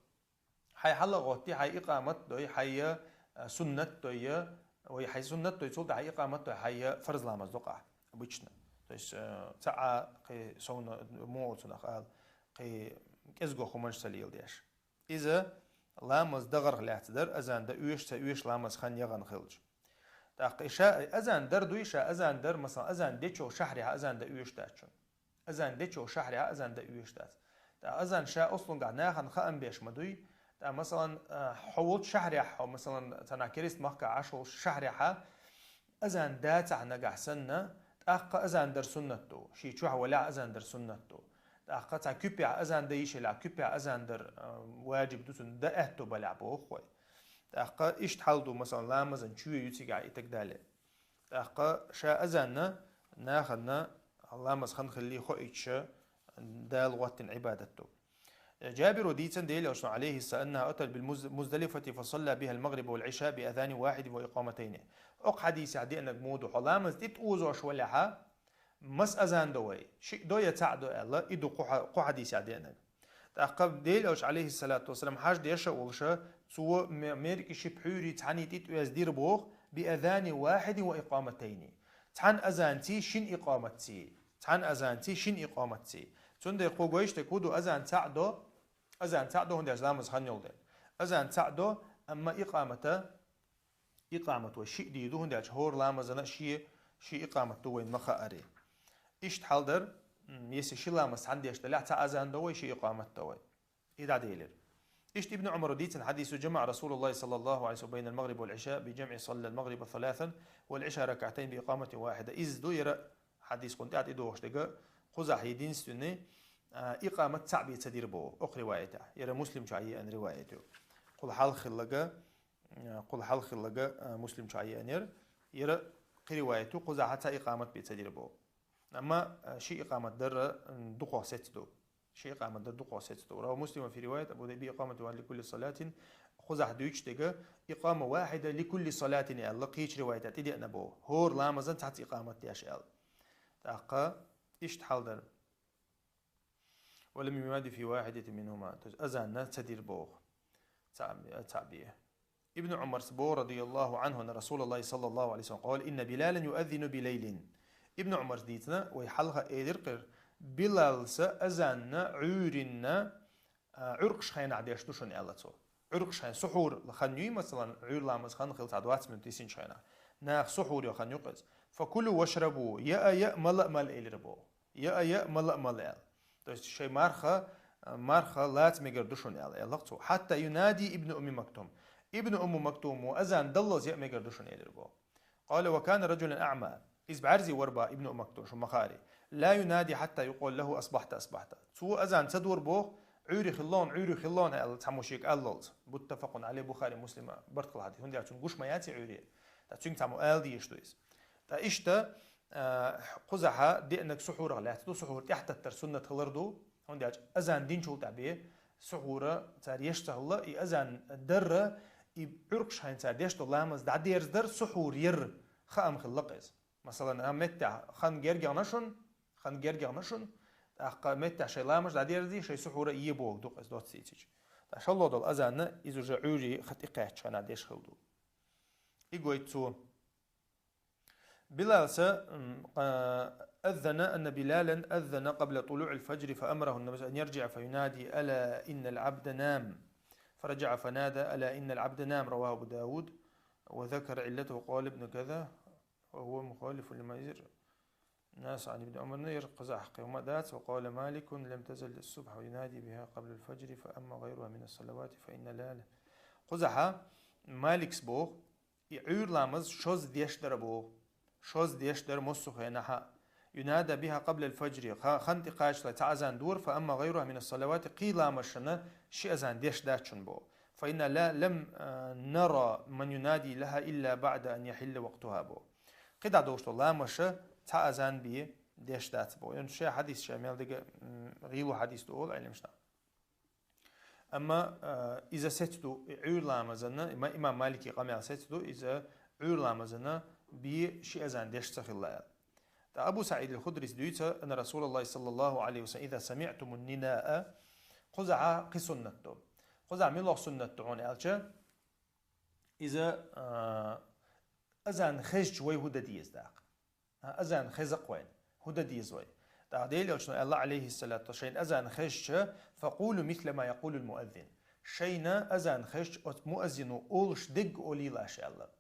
Хьайн хьала а гӀоттий, хьайн икъамат дой, хьайн, а, суннат дой, вай хьайн суннат дой, цул тӀаьхьа икъамат дой, хьайн фарз ламаз до-кх ахь, обычно. То есть, э, цхьа а кхин совна муха цунах ала, кхин кӀезго хӀуманаш ца леладеш. Иза ламаз дахарх лаьцна дара, азан дан оьшу, ца оьшу ламаз хан яхана хилча. ТӀаккха и ша, азан дар дуй, ша азан дар, масала, азан дечо шахьарехь азан дан оьшу дац шуна. Азан дечо шахьарехь азан дан оьшу дац. ТӀаккха азан ша ослунгахь нахана хаам беш ма дуй. ТӀаккха, масалан, а, хьо волчу шахьарехь, хьо, масалан, цхьана керист махкахь Ӏаш волчу шахьарехьа, азан дацахь нагахь санна, тӀаккха азан дар суннат ду. Шен чохь валахь азан дар суннат ду. ТӀаккха цхьа куьпехь азан дан йиш елахь, куьпехь азан дар, а, ваджиб ду, цунна дан аьтто балахь боху вай. ТӀаккха иштта хьал ду, масалан, ламазан чоь ю цигахь и так далее. ТӀаккха ша азанна, нахана ламаз хан хиллий хоуьйтуш, Дала гӀоттина Ӏибадат ду. Джабиро дийцина Делан Элчано, алейхиссалам, أنه أتى بالمز-, مزدلفة فصلى بها المغرب والعشاء بأذان واحد وإقامتين. Окху хьадисехь деанарг муха ду, хьо ламаз тӀетӀозош валехьа, маса азан до вай? Шиъ до я цхьаъ до аьлла, и ду кху хьа-, кху хьадисехь деанарг. ТӀаккха Делан Элча, алейхиссалату вассалам, хьажа деш а волуша, цо ме-, меркӀи ши пхьуьйрий цхьаьний тӀетӀоьздира боху, بأذان واحد وإقامتين. Цхьана азанций, шина икъаматций. Цхьана азанций, шина икъаматций. Цундела кхо гойтуш дерг хӀун ду, азан цхьаъ до, азан цхьаъ до, хӀунда аьлча ламаз хан йолу дела. Азан цхьаъ до, амма икъамата, икъамат вай шиъ дийр ду, хӀунда аьлча хӀора ламазана шен, шен икъамат ду вайна ма-хаъара. Иштта хьал дара, м, если ши ламаз цхьаьна деш далахь, цхьа азан до вай, ши икъамат до вай. И дӀаделира. Иштта Ибн Ӏумара дийцина хьадис ду: جمع رسول الله صلى الله عليه وسلم بين المغرب والعشاء بجمع صلى المغرب ثلاثا والعشاء ركعتين بإقامة واحدة. Иза ду яра хьадис, кхунна тӀаьхьа тӀедогӀуш дерг, кхузахь единственный, а, икъамат цхьаъ бен ца дира боху, окху риваятехь. Яра Муслим чохь еана риваят ю. Кхул хьалха хилларг, а, кхул хьалха хилларг, а, Муслим чохь еана яра. Яра кхин риваят ю, кхузахь цхьа икъамат бен ца дира боху. Амма, а, ши икъамат дар, м, дукхох сецна ду. Ши икъамат дар дукхох сецна ду. رواه مسلم في رواية أبو ذئب بإقامة واحدة لكل صلاة. Кхузахь дуьйцуш дерг, إقامة واحدة لكل صلاة аьлла, кхечу риваятехь тӀедеана боху. ХӀора ламазан цхьацца икъамат деш аьлла. ТӀаккха иштта хьал дара. ولم يناد في واحدة منهما. То есть азанна ца дира боху. Цхьаъ, цхьаъ бен. Ибн Ӏумарс боху, رضي الله عنه، أن رسول الله صلى الله عليه وسلم قال: إن بلالا يؤذن بليل. Ибн Ӏумарс дийцина, вай хьалха элира кхира, Билалса азанна Ӏуьйранна, а, Ӏуьркъаш хенахь деш ду шуна аьлла цо. Ӏуьркъаш хен, сухьур хан юй, масалан, Ӏуьйра ламаз хан хилла цхьа двадцать минут йисинчу хенахь. Наха сухьур йо хан ю-кх иза. فكلوا واشربوا, яа, яа, мала а, мала, элира боху. Яа, яа, мала а, мала аьлла. То есть шайн марха, марха лаца мегар ду шуна аьлла, аьлла-кх цо. حتى ينادي ابن أم مكتوم. Ибн Умму Мактумо азан даллалц яа мегар ду шуна, элира боху. قال: وكان رجلا أعمى. Иза бӀаьрзе вара боху Ибн Умму Мактум, шу ма-хаъара. لا ينادي حتى يقال له: أصبحت، أصبحت. Цо азан ца дора боху, Ӏуьйре хилла хьуна, Ӏуьйре хилла хьуна аьлла, цхьаммо шега аллалц. متفق عليه, Бухари, Муслима барт хилла хьадис. ХӀунда аьлча цуьнга гуш ма яц и Ӏуьйре. Ткъа цуьнга цхьаммо ала дезаш ду иза. Ткъа иштта, а, кхузахь деанарг сухьурах лаьцна ду, сухьур тӀаьхьататтар суннат хилар ду, хӀунда аьлча азан динчул тӀаьхьа бен сухьур цара еш ца хилла, и азан дар, и Ӏуьркъаш хен цара деш долу ламаз дӀадерзадар сухьур яр хаам хилла-кх иза. Масалан, хӀан меттехь хан гергахь ма шуна, хан гергахь ма шуна, тӀаккха меттехь шайн ламаз дӀадерзий, шайн сухьур а е бохург ду-кх иза доцца дийцича. ШоллагӀа дола азан, иза уже Ӏуйре хатӀ кхаьчча хана деш хила ду. И гойту цо. Билала, м, а, أذن أن بلالا أذن قبل طلوع الفجر فأمره النبي صلى الله عليه وسلم أن يرجع فينادي: ألا إن العبد نام. فرجع فنادى: ألا إن العبد نام. رواه أبو داود وذكر علته، قال ابن كذا: وهو مخالف لما يزر الناس عن ابن عمر. Ер кхузахь кхы хӀума дац. وقال مالك: لم تزل الصبح ينادي بها قبل الفجر فأما غيرها من الصلوات فإن لا. Кхузахь Малика боху, и Ӏуьйра ламаз шозза деш дара боху. Шозза деш дара массо а хенахь а. ينادى بها قبل الفجر. Ха-, хан тӀекхачале цхьа азан дора, فأما غيرها من الصلوات, кхин ламазашна ши азан деш дац шуна боху. فإنا لا لم, а, نرى من ينادي لها إلا بعد أن يحل وقتها боху. КхидӀа долуш долу ламазаш цхьа азан бен деш дац боху. Ша хьадис ша мел дага, м, гӀийла хьадис ду олу Ӏеламнаха. Амма, а, иза сецна ду, и Ӏуьйра ламазана, има-, имам Малика къамел сецна ду, иза Ӏуьйра ламазана бен ши азан деш ца хилла аьлла. ТӀаккха Абу СаӀид ал-Худрис дуьйцу: أن رسول الله صلى الله عليه وسلم إذا سمعتم النداء, кхузахь кхин суннат ду. Кхузахь муьлха суннат ду хьуна аьлча, иза, а, азан хезча вай хӀун дан деза даккха? А, азан хеза-кх вайна, хӀун дан деза вай? ТӀаккха Делан Элчано аьлла, Ӏалайхиссалату, шайна азан хезча: فقولوا مثل ما يقول المؤذن. Шайна азан хезча оцу муаззино олуш дерг олийла аша аьлла.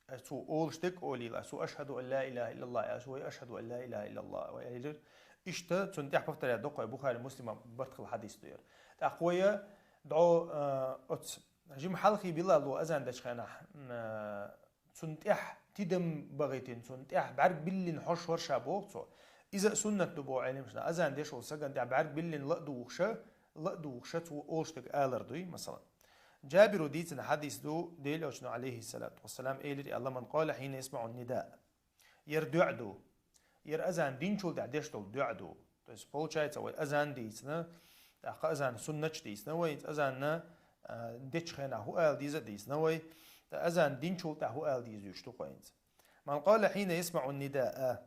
Э, цо олуш дерг олийла аша. Цо أشهد أن لا إله إلا الله аьлча, вай أشهد أن لا إله إلا الله вай элира. Иштта цунна тӀехь повторять доккхой Бухари, Муслима барт хилла хьадис ду яра. ТӀаккха вай дӀо, э, оцу жима хьалхе Билало азан дечу хенахь, м, э, цунна тӀехь тидам бахийтина, цунна тӀехь бӀаьрг биллина хьожуш вара ша боху цо. Иза а суннат ду боху Ӏеламнаха, азан деш волу сагана тӀехь бӀаьрг биллина ла а духуша, ла а духуша цо олуш дерг алар дуй, масала. Джабиро дийцина хьадис ду, Делан Элчано, Ӏалайхиссалату вассалам, элира аьлла: من قال حين يسمع النداء. Яра доӀа ду. Яра азан динчул тӀехь деш долу доӀа ду. То есть, получается, вай азан дийцина, тӀаккха азан суннаташ дийцина вай, азанна, а, дечу хенахь хӀун ала деза а дийцина вай, тӀаккха азан динчул тӀехь хӀун ала деза юьш ду кхойнца. من قال حين يسمع النداء.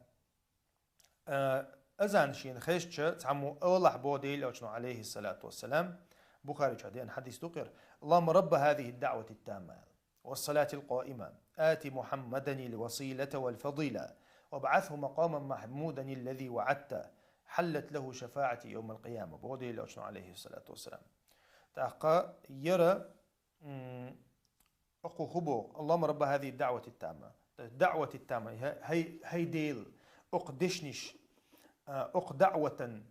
А, азан шена хезча, цхьаммо олахь боху Делан Элчано, Ӏалайхиссалату вассалам, Бухари чохь деана хьадис ду кхера: اللهم رب هذه الدعوة التامة. والصلاة القائمة، آت محمدا الوسيلة والفضيلة، وابعثه مقاما محمودا الذي وعدته، حلت له شفاعتي يوم القيامة. Боху Делан Элчано, Ӏалайхиссалату вассалам. ТӀаккха яра, м, окху хӀун боху: اللهم رب هذه الدعوة التامة. ДаӀват ат-тамма, хӀай, хӀай, хӀай Дела, окху дешнаш, а, окху даӀватан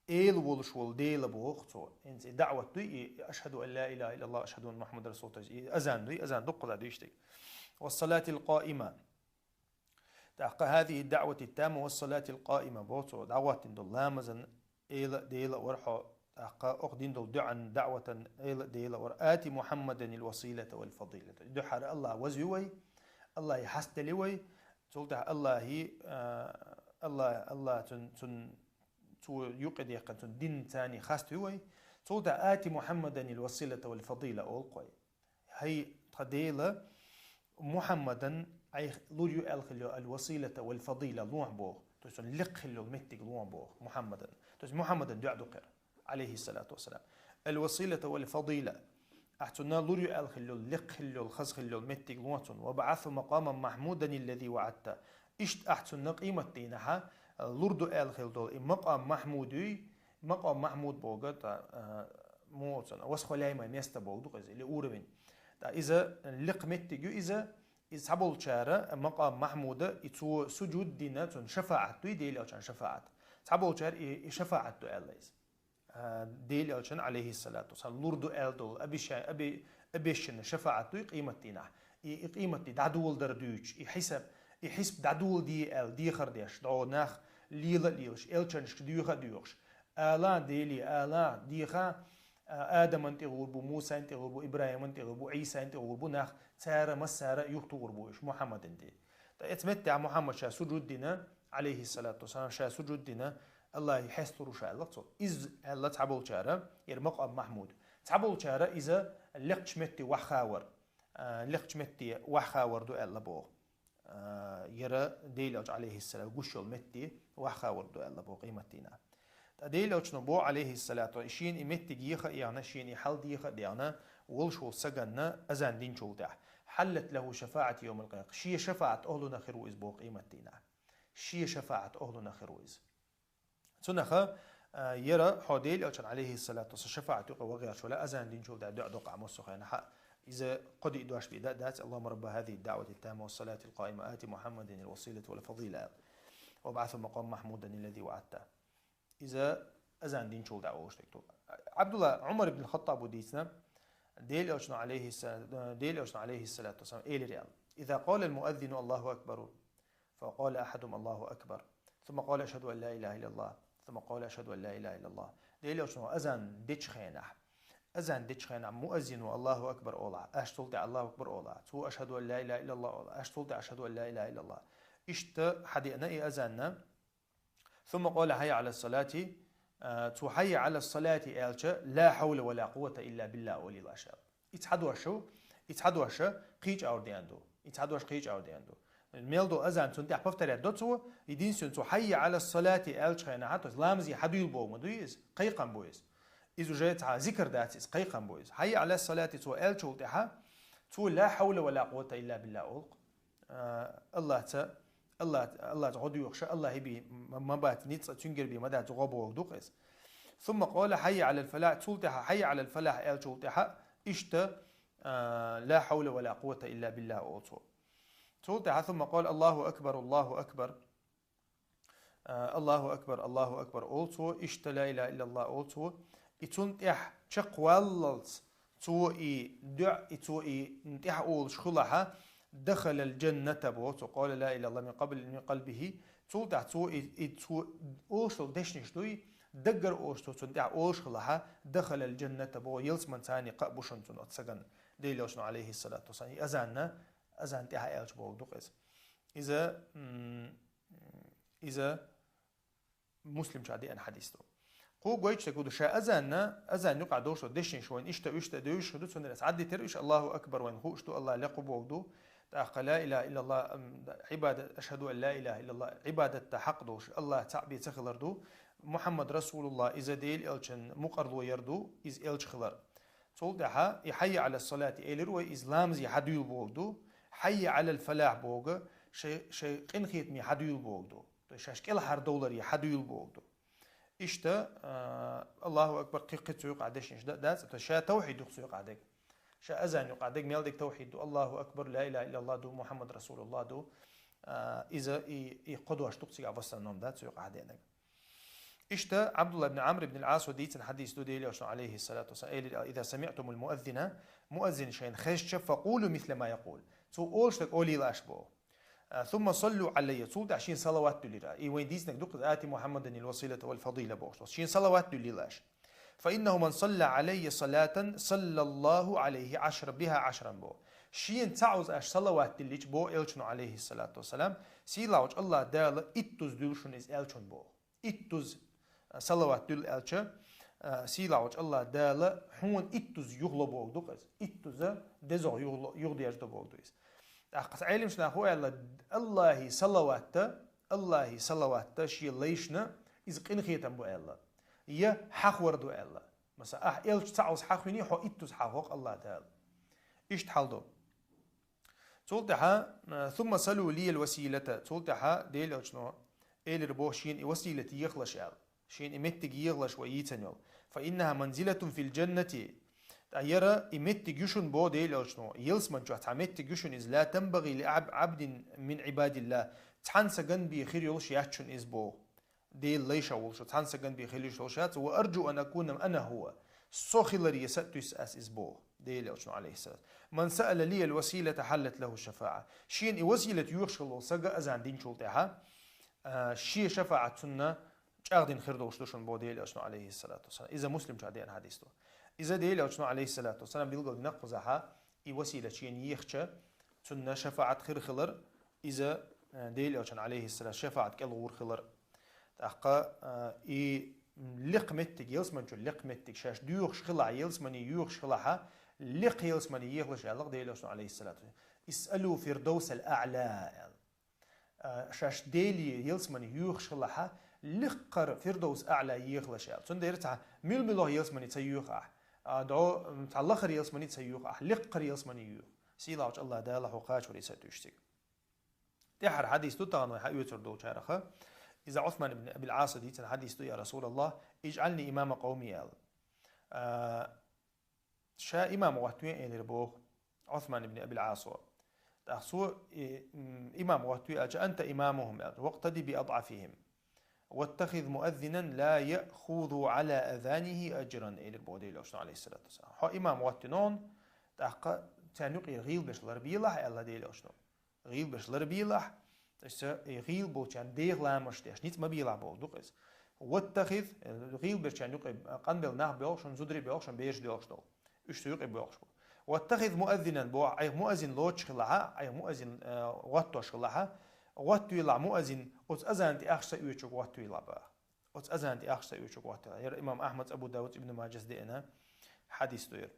эла волуш волу Дела боху цо. ХӀинца и даӀват дуй, и أشهد أن لا إله إلا الله، أشهد أن محمدا رسول الله, и азан дуй, азан дуккхаза дуьйш дерг. والصلاة القائمة. ТӀаккха هذه الدعوة التامة والصلاة القائمة боху цо. ДӀахӀоттийна долу ламазан эла а Дела а вара хьо. ТӀаккха окху дина долу доӀан, даӀватан эла а Дела а вара. آت محمدا الوسيلة والفضيلة. Дуьххьара Аллах вазве вай, Аллахьи хьастаделе вай. Цул тӀаьхьа Аллахьи, а, Аллах, Аллах цун, цун цо юкъе дехкан цун дин царний хаставе вай. Цул тӀаьхьа آت محمدا الوسيلة والفضيلة олу-кх вай. ХӀай тхан Дела, Мухьаммадан айхьа лур ю аьлла хилла йолу الوسيلة والفضيلة лохьа боху. То есть цунна лекха хилла йолу меттиг лохьа боху, Мухьаммадан. То есть Мухьаммадан доӀа ду кхера, Ӏалайхиссалату вассалам. الوسيلة والفضيلة. Ахь цунна лур ю аьлла хилла йолу, лекха хилла йолу, хаза хилла йолу меттиг лохьа цунна. وابعثه مقاما محمودا الذي وعدته. Иштта ахь цунна къематдийнахьа лур ду аьлла хилла долу и макъам Махьмуд юй, макъам Махьмуд боху, тӀа, а, муха цунна, восхваляемое место боху ду-кх иза, или уровень. ТӀа иза лекха меттиг ю иза, иза цхьаболчара макъам Махьмуда, и цо сужуд дина, цунна шафаӀат дуй, Делан Элчан шафаӀат. Цхьаболчара и, и шафаӀат ду аьлла иза. А, Делан Элчан, Ӏалайхиссалату вассалам, лур ду аьлла долу обеща-, обе-, обещанный шафаӀат дуй къематдийнахь. И, и къематди дӀадоладар дуьйцуш, и хьисап, и хьисап дӀадоладе аьлла, дехар деш, дӀо нах лела а лелаш, элчанашка доьха а доьхуш. Ала, Деле, ала, деха, а, Адаман тӀе гӀур бу, Мусайн тӀе гӀур бу, ИбрахӀиман тӀе гӀур бу, Ӏийсайн тӀе гӀур бу нах, цара массара юхатухур бу уьш Мухьаммадан тӀе. ТӀа оцу меттехь Мухьаммад ша сужуд дина, Ӏалайхиссалату вассалам, ша сужуд дина, Аллахьи хьесталур ву ша аьлла цо. Иза аьлла цхьаболчара, яра макъам Махьмуд. Цхьаболчара иза лекхачу метте ваххавар, а, лекхачу метте ваххавар ду аьлла боху. А, яра Делан Элча, Ӏалайхиссалам, гуш йолу метте ваххавар ду аьлла боху къематдийнахь. Делан Элчано бо, алейхиссалату, шена и меттиг еха а яхна, шена и хьал деха а дегӀна, волуш волу саганна азан динчул тӀаьхьа. حلت له شفاعتي يوم القيامة. Шен шафаӀат охӀлуна хир ву иза бо къематдийнахь. Шен шафаӀат охӀлуна хир ву иза. Цунаха, а, яра хьо Делан Элчан, алейхиссалату вассалам, шафаӀат юкъа вагӀерчула азан динчул тӀаьхьа дуӀа докъа массо хенахьа. Иза кхо-диъ дош бен да, дац: اللهم رب هذه الدعوة التامة والصلاة القائمة آت محمدا الوسيلة والفضيلة وابعثه مقاما محمودا الذي وعدته. Иза азан динчул дӀа олуш дерг ду. Абдулла, Умар ибн Хаттабу дийцина, Делан Элчано, алейхиссалату, Делан Элчано, алейхиссалату вассалам, элира аьлла: إذا قال المؤذن الله أكبر، فقال أحدهم الله أكبر، ثم قال أشهد أن لا إله إلا الله، ثم قال أشهد أن لا إله إلا الله. Делан Элчано азан дечу хенахь, азан дечу хенахь муаззино Аллаху акбар олахь, аш цул тӀе Аллаху акбар олахь, цо أشهد أن لا إله إلا الله олахь, аш цул тӀе أشهد أن لا إله إلا الله. Иштта хьадеана и азанна, ثم قال حي على الصلاة، а, цо حي على الصلاة аьлча, لا حول ولا قوة إلا بالله олийла аша. И цхьа дош шу, и цхьа дош кхечу аур деана ду. И цхьа дош кхечу аур деана ду. Мел ду азан цунна тӀехь повторять до цо, единственное, цо حي على الصلاة аьлча хенахьа, то есть ламазе хьадуьйла боху ма дуй иза, кхайкхам бу иза. Иза уже цхьа зикр дац, иза кхайкхам бу иза. حي على الصلاة цо аьлчул тӀаьхьа, цо لا حول ولا قوة إلا بالله олу-кх. А, Аллаца, Алла, Аллаца гӀо доьхуша, Аллахьи бен ма, ма бац ницкъ, цуьнгара бен ма дац гӀо боху ду-кх иза. ثم قال حي على الفلاح, цул тӀаьхьа حي على الفلاح аьлчул тӀаьхьа, иштта, а, لا حول ولا قوة إلا بالله олу цо. Цул тӀаьхьа ثم قال الله أكبر، الله أكبر. А, Аллаху акбар, Аллаху акбар олу цо, иштта لا إله إلا الله олу цо. И цунна тӀехь чекхваллалц цо и дуьӀ, и цо и тӀехь олуш хилахьа, دخل الجنة боху цо, قال لا إله إلا الله من قبل، من قلبه. Цул тӀехь цо и, и цо олуш долу дешнаш дуй, даггара олуш цо цунна тӀехь олуш хилахьа, دخل الجنة боху, ялсаман царна кхаъ бу шуна цунна оцу сагана. Делан Элчано, алейхиссалату вассалам, и азанна, азан тӀехьа аьлча боху ду-кх иза. Иза, м, Иза Муслим чу деана хьадис ду. Кху гойтуш дерг хӀун ду, ша азанна, азан юкъахь долуш долу дешнаш вайна иштта, иштта девзаш хир ду, цундела ас хьаддитира уьш, Аллаху акбар вайна хууш ду, Аллах лекху боху ду. ТӀаккха لا إله إلا الله, м, да, Ӏибада-, أشهد أن لا إله إلا الله, Ӏибадатта хьакъ долуш, Аллах цхьаъ бен ца хилар ду, Мухьаммад расулуллах, иза Делан Элчан мукъарло яр ду, иза элча хилар. Цул тӀаьхьа и حي على الصلاة элира вай, иза ламазе хьадуьйла боху ду, حي على الفلاح боху, шай, шай къинхетаме хьадуьйла боху ду. То есть шаьш кӀелхьардовларе хьадуьйла боху ду. Иштта, а, Аллаху акбар, кхин-, кхин цу юкъахь дешнаш да-, дац, то есть ша тавхьид ю-кх цу юкъахь дерг. Ша азан юкъахь дерг, мел дерг тавхьид ду, Аллаху акбар, لا إله إلا الله ду, Мухьаммад расулуллах ду. А, иза и, и кхо дош ду-кх цигахь в основном, да, цу юкъахь деанарг. Иштта Абдулла ибн Амр ибн ал-Ӏасо дийцина хьадис ду, Делан Элчано, алейхиссалату вассалам, элира: إذا سمعتم المؤذن, муаззин шайна хезча, فقولوا مثل ما يقول. Цо олуш дерг олийла аш боху. А, ثم صلوا علي, цул тӀаьхьа шена салават дуьллийла. И вайн дийцинарг ду-кх иза, آت محمدا الوسيلة والفضيلة бохуш долу. Шена салават дуьллийла аш. فإنه من صلى علي صلاة صلى الله عليه عشر، بها عشرا боху. Шена цхьаъ уза аш салават диллича боху Элчано, алейхиссалату вассалам, сийлахьчу Аллах Дала иттуза дуьллу шуна иза аьллачун боху. Иттуза салават дуьллу аьлча, а, сийлахьчу Аллах Дала хьуна иттуза юхало боху ду-кх иза. Иттуза дезагӀа юхало-, юхадерзадо боху ду иза. ТӀаккха Ӏелимаш наха хӀун аьлла, Аллахьи салаватта, Аллахьи салаватта шен лайшна иза къинхетам бу аьлла. Я хьахор ду аьлла. Масала, ахь элча цхьаъ уза хьахвиний, хьо иттуза хьахо-кх Аллах Дала. Иштта хьал ду. Цул тӀаьхьа, а, ثم صلوا لي الوسيلة, цул тӀаьхьа Делан Элчано элира боху шена и василат ехалаш аьлла. Шена и меттиг ехалаш вай йийцина йолу. فإنها منزلة في الجنة. Ткъа яра и меттиг ю шуна боху Делан Элчано. Ялсаман чохь цхьа меттиг ю шуна иза. لا تنبغي لعب-، عبد من عباد الله. Цхьана сагана бен хир йолуш яц шуна иза боху. Делан лайша волуш, цхьана сагана бен хила йиш йолуш яц, وأرجو أن أكون أنا هو. Со хиларе са а туьйсу ас иза боху. Делан Элчано, алейхиссалам. من سأل لي الوسيلة حلت له الشفاعة. Шена и василат йоьхуш хилла волу сага азан динчул тӀаьхьа, а, шен шафаӀат цунна чӀагӀдина хир долуш ду шуна боху Делан Элчано, алейхиссалату вассалам. Иза Муслим чу деана хьадис ду. Иза Делан Элчано, алейхиссалату вассалам, билгалдина кхузахьа, и василат шена ехча, цунна шафаӀат хир хилар, иза, э, Делан Элчан, алейхиссалам, шафаӀат кӀел гӀур хилар. ТӀаккха, э, и лекха меттиг, ялсаман чу лекха меттиг, шаьш доьхуш хилахь, ялсамане йоьхуш хилахьа, лекха ялсамане ехалаш аьлла-кх Делан Элчано, алейхиссалату вассалам. اسألوا الفردوس الأعلى аьлла. А, шаьш Деле ялсамане йоьхуш хилахьа, Ликкхара Фирдовс Аъла ехалаш аьлла. Цундела цхьа муьлха-муьлха ялсамани ца йоьху ахь. А, дӀо, м, цхьа лахара ялсамани ца йоьху ахь. Ликкхара ялсамани йоьху. Сийлахьчу Аллах Дала хьо кхачавар и сатуьйсу цига. ТӀаьххьара хьадис ду тахана вай хьаоьцур долчараха. Иза Ӏусман ибн Абил Ӏаса дийцина хьадис ду, я Расулаллах, ижӀални имама къавми аьлла. А, ша имам гӀоттаве элира боху Ӏусман ибн Абил Ӏасо. ТӀаккха цо, и, м, имам гӀоттаве аьлча, анта имамухум аьлча, вакътади би адӀафихим. Ваттахиз муаззинан ла яхузу ала азанихи аджран, элира боху Делан Элчано, алейхиссалату вассалам. Хьо имам гӀоттина хьуна, тӀаккха царна юкъера гӀийлабеш ларбелахь, аьлла Делан Элчано. ГӀийлабеш ларбелахь, то есть, э, гӀийла болчарна деха ламазаш деш, ницкъ ма белахь боху ду-кх иза. Ваттахиз, э, гӀийла берчарна юкъе, э, къанбелла нах боьлху шуна, зударий боьлху шуна, бераш доьлхуш долу. Уьш цу юкъе боьлхуш бу. Ваттахиз муаззинан боху, айхьа муаззин лоцуш хилахьа, айхьа муаззин, э, гӀоттош хилахьа, гӀоттавелахь муаззин, оцу азан тӀе ахча ца оьцург гӀоттавелахь боху. Оцу азан тӀе ахча ца оьцург гӀоттавелахь. Яра имам Ахьмад, Абу Давуд, Ибн Мажас деана хьадис ду яра.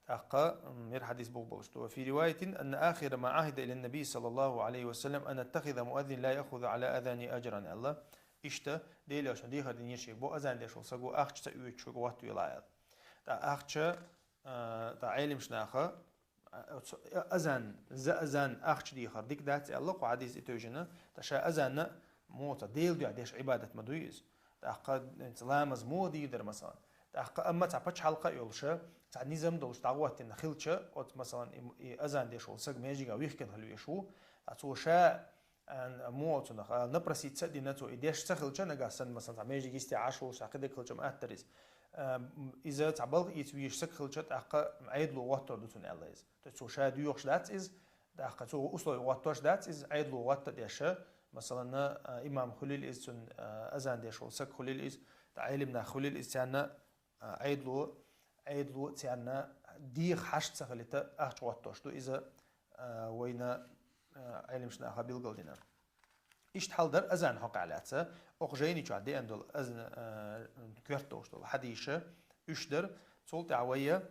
ТӀаккха, м, яра хьадис бух болуш ду. Фи риваятин, анна ахира ма ахида илан наби саллаллаху алейхи ва саллям, ан аттахиза муаззин ла яхузу ала азани аджран, аьлла. Иштта, Делан Элчано дехар динера шега, бо азан деш волу саго ахча ца оьцуш шуьга гӀоттавелахь аьлла. ТӀа ахча, а, тӀа Ӏелимаш наха, а, оцу, а, азан, за азан ахча дехар дика дац аьлла, кху хьадис и тевжина, тӀа ша азанна муха Делан дуьхьа деш Ӏибадат ма дуй иза. ТӀаккха ламаз муха дийр дара, масалан. ТӀаккха амма цхьа пачхьалкха а йолуша, цхьа низам долуш дӀагӀоттина хилча, оцу, масалан, и, и азан деш волу саг межига вихкина хила веш ву, а цо ша, а, муха цунах, а, напроситься а дина цо, и деш ца хилча, нагахь санна, масалан, цхьа межиг йисте Ӏаш волуш, цхьа кхидерг хилча ма аттара иза. А, м, иза цхьа балха ийца везаш саг хилча, тӀаккха Ӏедало гӀоттор ду цунна аьлла иза. То есть цо ша доьхуш дац иза, тӀаккха цо условия гӀоттош дац иза, Ӏедало гӀотта а деш, масалан, а, имам хуьлийла иза цунна, а, азан деш волу саг хуьлийла иза, тӀа Ӏелим нах хуьлийла иза царна, а, Ӏедало, Ӏедало царна деха хьашт ца хилийта ахча гӀоттош ду иза, а, вайна, а, Ӏелимаш наха билгалдина. Иштта хьал дара азан хьокъехь лаьцна, окху жайни чохь деана долу азан, а, коьрта долуш долу хьадиша уьш дара, цул тӀаьхьа вайя,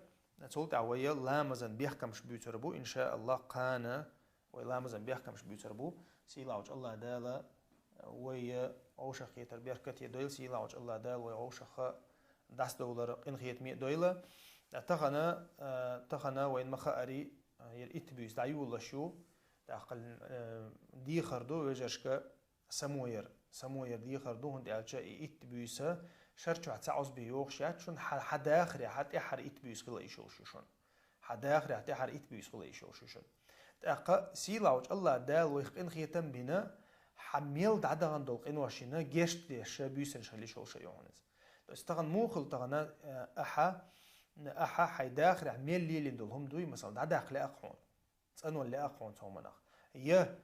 цул тӀаьхьа вайя ламазан бехкамаш буьйцур бу, иншааллах, кхана вай ламазан бехкамаш буьйцур бу. Сийлахьчу Аллах Дала вайя вовшахкхетар беркате дойла, сийлахьчу Аллах Дала вай вовшахха дӀасадовлар къинхетаме а дойла. Тахана, а, тахана вайна ма хаари, а, яра итт буьйса дӀайолалуш ю, тӀаккха, э, дехар ду вежаршка само яр, само яр дехар ду, хӀунда аьлча и итт буьйса шар чохь цхьа Ӏузби йохуш яц шуна, хьан, хьан дахарехь, хьан тӀаьххьара итт буьйса хила йиш йолуш ю шуна. Хьан дахарехь, тӀаьххьара итт буьйса хила йиш йолуш ю шуна. ТӀаккха сийлахьчу Аллах Дала вайх къинхетам бина, хьан мел дӀадахан долу къиношна гешт деш буьйсанаш хила йиш йолуш ю хьуна иза. То есть тахана муха хила тахана, э, ахьа, ахьа хьайн дахарехь мел лелийна долу хӀума дуй, масала, дӀадаккха лаьа-кх хьуна. ЦӀанвала лаьа-кх хьуна цу хӀуманах. Я,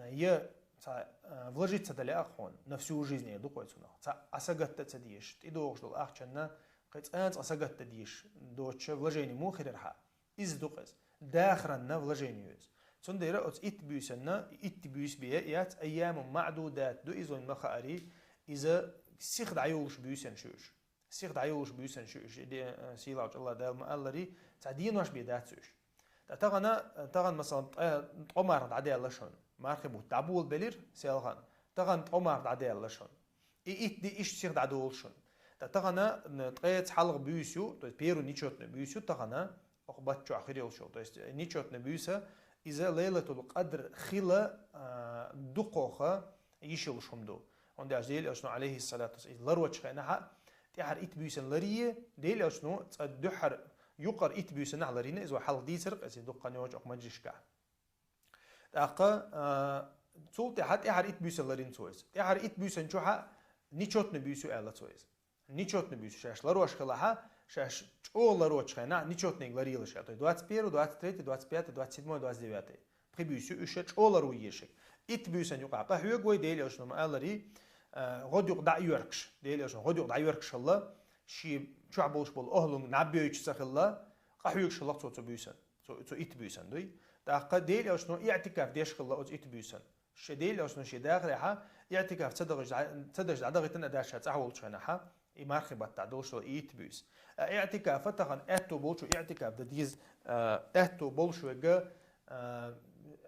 я цхьа, а, вложиться дан лаьа-кх хьуна, на всю жизнь эр ду-кх вай цунах. Цхьа а сагатта а ца дезаш, тӀедогӀуш долу ахчанна кхин цкъа а цкъа сагатта дезаш доцуша вложение муха хир яра хьан? Иза ду-кх иза. Дахаранна вложение ю иза. Цундела оцу итт буьйсанна, итт буьйса бен яц, айямун маъдудат ду иза вайна ма хаари, иза сиха дӀайолалуш буьйсанаш ю уьш. Сиха дӀайолалуш буьйсанаш ю уьш, де-, э, сийлахьчу Аллах Дала ма-аллара, цхьа денош бен дац уьш. Ткъа тахана, тахана, масалан, ткъе-, ткъо марха дӀадаьлла шуна. Мархи бутт дӀаболабелира селхана. Тахана ткъо марха дӀадаьлла шуна. И итт ди иштта сиха дӀадолу шуна. Ткъа тахана, н-, ткъе цхьалгӀа буьйса ю, то есть первый нечётный буьйса ю тахана, окху бат чохь хир йолуш йолу. То есть, э, нечётный буьйса, иза Лайлатул Къадр хила, а, дукхаха йиш йолуш хӀума ду. ХӀунда аьлча Делан Элчано, алейхиссалату вассалам, иза ларочу хенахь, тӀаьхьара итт буьйсанна ларъе, Делан Элчано цкъа дуьххьара юкъара итт буьйсаннахь ларйина, иза вай хьалха дийцира-кх, иза дуккха йоцу окху маджлишкахь. ТӀаккха, а, цул тӀаьхьа тӀаьхьара итт буьйсанна ларйина цо иза. ТӀаьхьара итт буьйсанна чохь нечётный буьйса ю аьлла цо иза. Нечётный буьйса шаьш ларош хилахь, шаьш чӀогӀа ларочу хенахь нечётныйга ларъелаш аьлла. То есть двадцать первый, двадцать третий, двадцать пятый, двадцать седьмой, двадцать девятый. Пхи буьйса ю уьш чӀогӀа ларо езаш. Итт буьйсанна юкъахь къахьоьгу вай, Делан Элчано ма-аллара, а, гӀодаюкъ дӀа а йоьркуш. Делан Элчано гӀодаюкъ дӀа йоьркуш хилла, шен чохь болуш болу охӀлунга наб йойтуш ца хилла, къахьоьгуш хилла-кх цо цу буьйсанна. Цу, цу итт буьйсанна дуй. ТӀаккха Делан Элчано иӀтикаф деш хилла оцу итт буьйсанна. Шен Делан Элчано шен дахарехь, иӀтикаф ца дахаш, ца деш дӀадахийтина а дац ша цӀахь волчу хенахь, и мархи баттахь долуш долу и итт буьйса. А иӀтикаф тахана аьтто болчо иӀтикаф дан деза, а, аьтто болуш верг, а,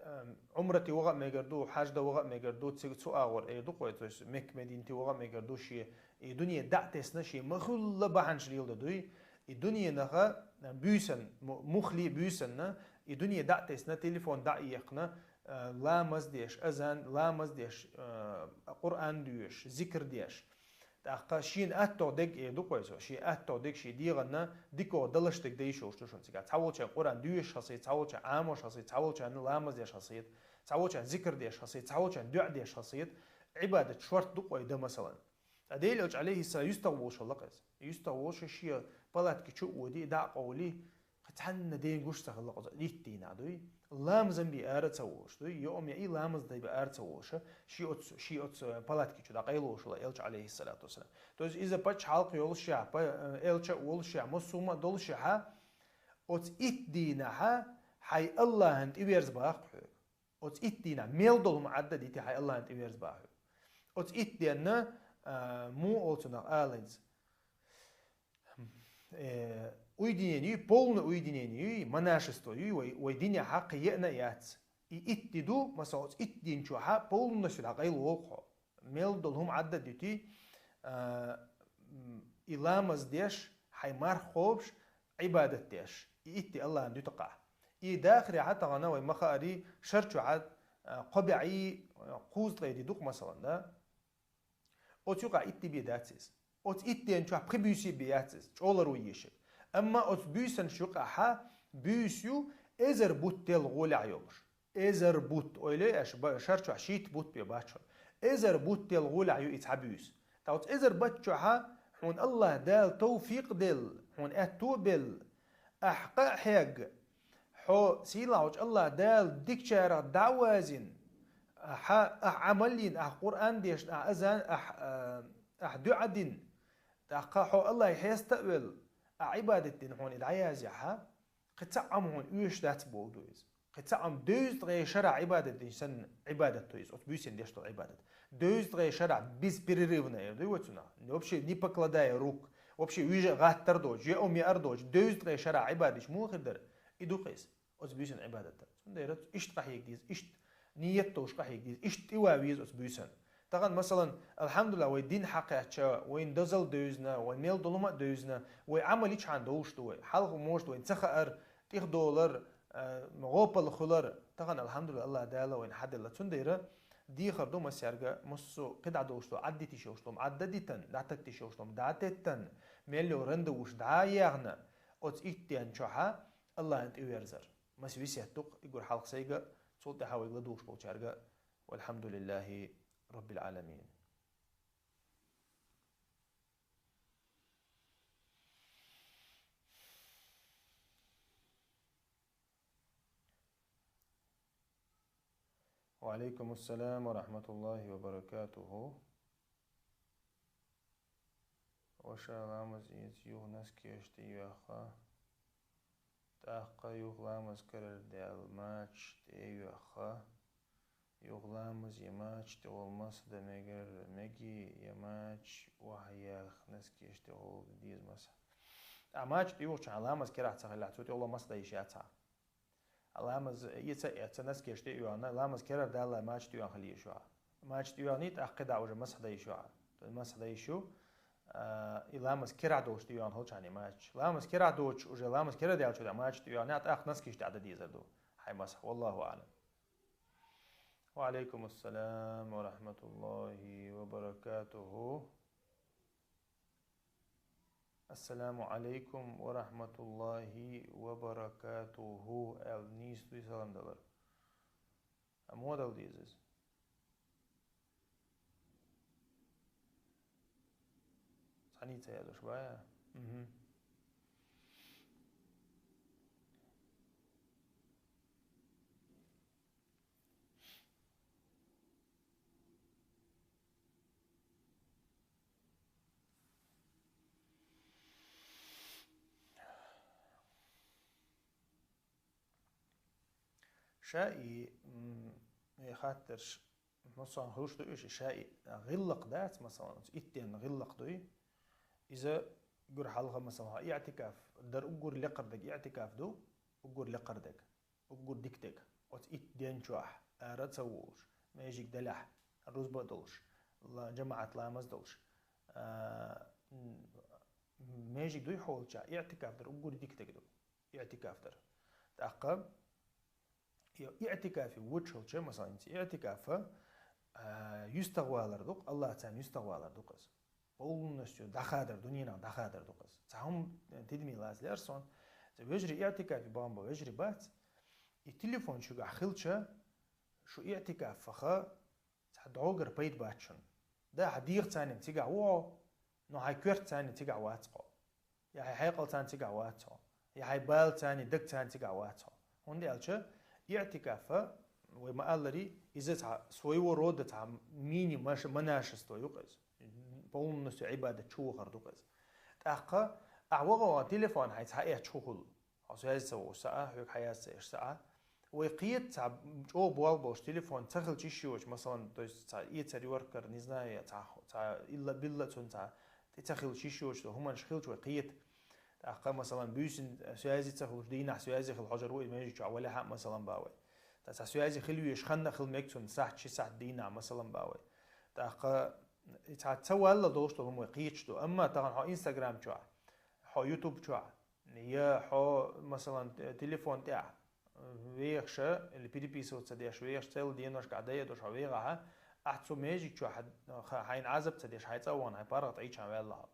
ам, Ӏумрате ваха а мегар ду, хьажда ваха а мегар ду, цига цу агӀор эр ду-кх вай, то есть Мекка-Мединате ваха а мегар ду, шен и дуне дӀа а тесна, шен ма-хуьллу бахьанаш леладу дуй. И дуненах, а, буьйсан, му-, муххале а буьйсанна, и дуне дӀа а тесна, телефон дӀа а екхна, а, ламаз деш, азан, ламаз деш, а, Къуръан доьшуш, зикр деш. ТӀаккха шена аттагӀа дерг эр ду-кх вай цо, шена аттагӀа дерг, шен дегӀанна дикагӀа далаш дерг де йиш йолуш ду шуна цигахь. Цхьаволчарна Къуръан доьшуш хила сеций, цхьаволчарна Ӏамош хила сеций, цхьаволчарна ламаз деш хила сеций, цхьаволчарна зикр деш хила сеций, цхьаволчарна дуӀа деш хила сеций, Ӏибадат шортта ду-кх вай дан, масалан. Ткъа Делан Элча, Ӏалайхиссалам, юьстагӀа волуш хилла-кх иза. ЮьстагӀа волуш шен палатки чу а воьдий, дӀа а къовлий, кхин цхьанна ден гуш ца хилла-кх иза, итт дийнахь дуй. Ламаз а бен ара ца волуш дуй, йоӀам яий, ламаз дан бен ара ца волуш, шен оцу, шен оцу палатки чу дӀакъайлавелла Элча, Ӏалайхиссалату вассалам. То есть иза пачхьалкх йолушехь, па-, Элча а волушехь, массо хӀума а долушехь, оцу итт дийнахь хьайн АллахӀана тӀеверза боху-кх хьоьга. Оцу итт дийнахь мел долу хӀума Ӏадда а дитий, хьайн АллахӀана тӀеверза боху хьоьга. Оцу итт денна, а, муха олу цунах ала иза? Э, уединение юй, полное уединение юй, монашество юй, вай, вай динехь кхин еана а яц. И итт де ду, масала, оцу итт ден чохь полностью дӀакъайлаволу-кх хьо. Мел долу хӀума Ӏадда а дуьтий, а, м, и ламаз деш, хьайн марха кхобуш, Ӏибадат деш, и итт де АллахӀана дуьту-кх ахь. И дахарехь тахана вай ма-хаара, шар чохь, а, кхо бӀе, а, кхузткъе де ду-кх, масалан, да? Оцу юкъахь итт де бен дац иза. Оцу итт ден чохь пхи буьйса бен яц иза, чӀогӀа лар ву ешарг. Амма оцу буьйсанаш юкъахь буьйса ю эзар бутт делла гӀолехь йолуш. Эзар бутт, ойла йой аш, ба-, шар чохь шийтта бутт бен бац хьуна. Эзар бутт делла гӀолехь ю и цхьа буьйса. Ткъа оцу эзар бутт чохь хьуна АллахӀ Дала тавфикъ делла, хьуна аьтто а белла, ахь къа а хьегна, хьо сийлахьчу АллахӀ Дала дикачарах дӀа а вазийна, ахь, ахь Ӏамал йина, ахь Къуръан дешна, ахь азан, ахь, а, ахь дуӀа дина, тӀаккха хьо АллахӀе хьеста а велла, ахь Ӏибадат дина хьуна и дӀаязъяхь, кхин цхьа а Ӏам хьуна оьшуш дац бохург ду иза. Кхин цхьа а Ӏам дезткъе шарахь Ӏибадат дина санна Ӏибадат ду иза, оцу буьйсанна деш долу Ӏибадат. Дезткъе шарахь беспрерывно эр ду вай цунах. Вообще не покладая рук, вообще вижа а гӀаттар а доцуш, йоӀам яар а доцуш, дезткъе шарахь Ӏибадат дича муха хир дара? И ду-кх иза, оцу буьйсанна Ӏибадат дар. Цундела иштта къахьега деза, иштта ниет долуш къахьега деза, иштта тӀе ван веза оцу буьйсанна. Тахана, масалан, алхьамдулиллахӀ, вай дин хьакхаьчча, вайна дозалла девзина, вайн мел долу хӀума а девзина, вай Ӏамал йича хьан долуш ду вай. Хьалха, может, вайна ца хаар, тӀехдолар, а, гӀопал хуьлар. Тахана, алхьамдулиллахӀ, АллахӀ Дала вайна хьаделла. Цундела дехар ду массаьрга, массо а кхидӀа долуш долу, Ӏаддиташ йолуш долу Ӏадда а дитина, дӀатетташ йолуш долу дӀа а теттина, мел йолу ранда вуш дӀа а яхна, оцу итт ден чохь АллахӀана тӀеверзар. Маса весет ду-кх, и гур хьалха сайга, цул тӀаьхьа вайга ладугӀуш болчаьрга. والحمد لله رب العالمين. وعليكم السلام ورحمة الله وبركاته. Ваша, ламаз эца, юха носкеш тӀе а йоьхна, тӀаккха юха ламаз карара даьлла, мачаш тӀе а йоьхна, юха ламаз я мачаш тӀехула масхьа дан мегар, мегий, я мачаш охьаяьхна, носкеш тӀехула деза масхьа? Ахь мачаш тӀе йоьхча хьан ламаз керахь ца хилахь, цу тӀехула масхьа дан йиш яц хьан? Ламаз эца а эцна, носкеш тӀе а йоьхна, ламаз керара даллалц мачаш тӀе йоьхна хила еза шу ахь. Мачаш тӀе йоьхний, тӀаккха кхидӀа уже масхьа дан йиш ю ахь. Масхьа дан йиш ю, а, и ламаз керахь долуш тӀе йоьхна хилча хьан и мачаш. Ламаз керахь доцуш, уже ламаз керара даьллачул тӀаьхьа мачаш тӀе йоьхний, тӀаккха носкеш тӀе а дан дезар ду хьайн масхьа. والله أعلم. وعليكم السلام ورحمة الله وبركاته. السلام عليكم ورحمة الله وبركاته аьлла, нийса дуй салам далар. А муха дала деза иза? Цхьаьннца ца яздеш бац? Мгм. Ша и, м, и хаттарш, масалан, хӀуш ду уьш, ша и гӀиллакх дац, масалан, оцу итт ден гӀиллакх дуй. Иза гур хьалха, масалан, хьо иӀтикаф дар, уггар лекхар дерг иӀтикаф ду, уггар лекхар дерг, уггар дика дерг. оцу итт ден чохь ара а ца волуш, межиг делахь, рузба а долуш, ла-, жамаӀат ламаз а долуш, а, м, межиг дуй хьолча, иӀтикаф дар уггар дика дерг ду. ИӀтикаф дар. ТӀаккха и иӀтикафе вочу хилча, масалан, хӀинца иӀтикафа, а, юьстагӀвалар ду-кх, Аллах царна юьстагӀвалар ду-кх иза. Полностью дӀахадар, дуьненах дӀахадар ду-кх иза. Цхьа хӀума, э, тидаме лацалера сон. Цхьа вежарий иӀтикафе бахьана бо вежарий бац. И телефон шуьгахь хилча, шу иӀтикаф ваха, цхьа дӀогара пайда бац шуна. Да, хьан дегӀ царна цигахь ву хьо, но хьайн коьрта царна цигахь вац хьо. Я хьайн хьекъал царна цигахь вац хьо. Я хьайн бала царна, даг царна цигахь вац хьо. ХӀунда аьлча иӀтикафа, вай ма-аллара, иза цхьа своего рода цхьа мини-, маша-, монашество ю-кх иза. Полностью Ӏибадат чу вахар ду-кх иза. ТӀаккха ахь ваха-ваха телефон хьайца хьаэцча хӀун хуьлу? Хьо связи ца волуш саӀа, хьоьга хьаяздац ца еш саӀа. Вай кхета цхьа чӀогӀа болх болуш телефон ца хилча йиш йоцуш, масалан, то есть цхьа эцар йоркар, не знаю, цхьа, цхьа илла-билла цунна цхьа тӀе ца хилча йиш йоцуш, хӀуманаш хилча вай кхета. ТӀаккха, масалан, буьйсанна связи ца хуьлуш, дийнахь связи хила хьожур ву и межиг чохь валахь а, масалан, бан вай. Ткъа цхьа связи хила везаш хан а хила мега цунна сахьт, ши сахьт дийнахь, масалан, бан вай. ТӀаккха и цхьа ца валлал долуш долу хӀума вай кхеташ ду. Амма тахана хьо Instagram чохь, хьо YouTube чохь, я хьо, масалан, те-, телефон тӀехь вехаша, или переписываться деш вехаш, церла деношкахь дайа долуш хьо вехахьа, ахь цу межиг чохь хьа-, ха-, хьайна Ӏазап ца деш, хьайн цӀа а вахана, хьайн паргӀат Ӏийча хьан ваьлла хьо.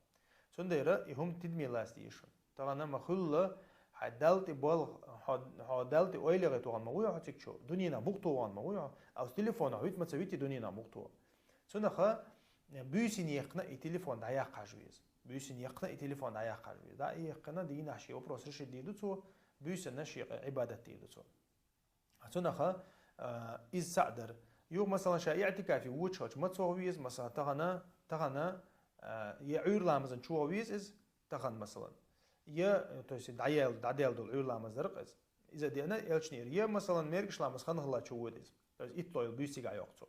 Цундела и хӀума тидаме лаца деза шуна. Тахана ма хуьлла, хьайн Далла тӀе болх, хьо, хьо Далла тӀе ойла яхийта вахана ма вуй хьо цига чу, дуьненах бухто вахана ма вуй хьо, а оцу телефонах вита ма ца вити дуьненах бухто. Цунаха буьйсанна яьккхина и телефон дӀаяккха хьажа веза. Буьйсанна яьккхина и телефон дӀаяккха хьажа веза. ДӀа а яьккхина, дийнахь шен вопрос решить дийр ду цо, буьйсанна шен Ӏибадат дийр ду цо. Цунаха, а, иза цхьаъ дара. Юха, масалан, ша иӀтикафе вочу хилча ма цо веза, масалан, тахана, тахана, а, я Ӏуьйра ламазан чу ваха веза иза, тахана, масалан. Я, то есть, дӀаял-, дӀадаьлла долу Ӏуьйра ламаз дара-кх иза. Иза деана элчанера. Я, масалан, мергаш ламаз хан хилла чу вода иза. То есть, итталгӀа йолу буьйса цигахь йоккху цо.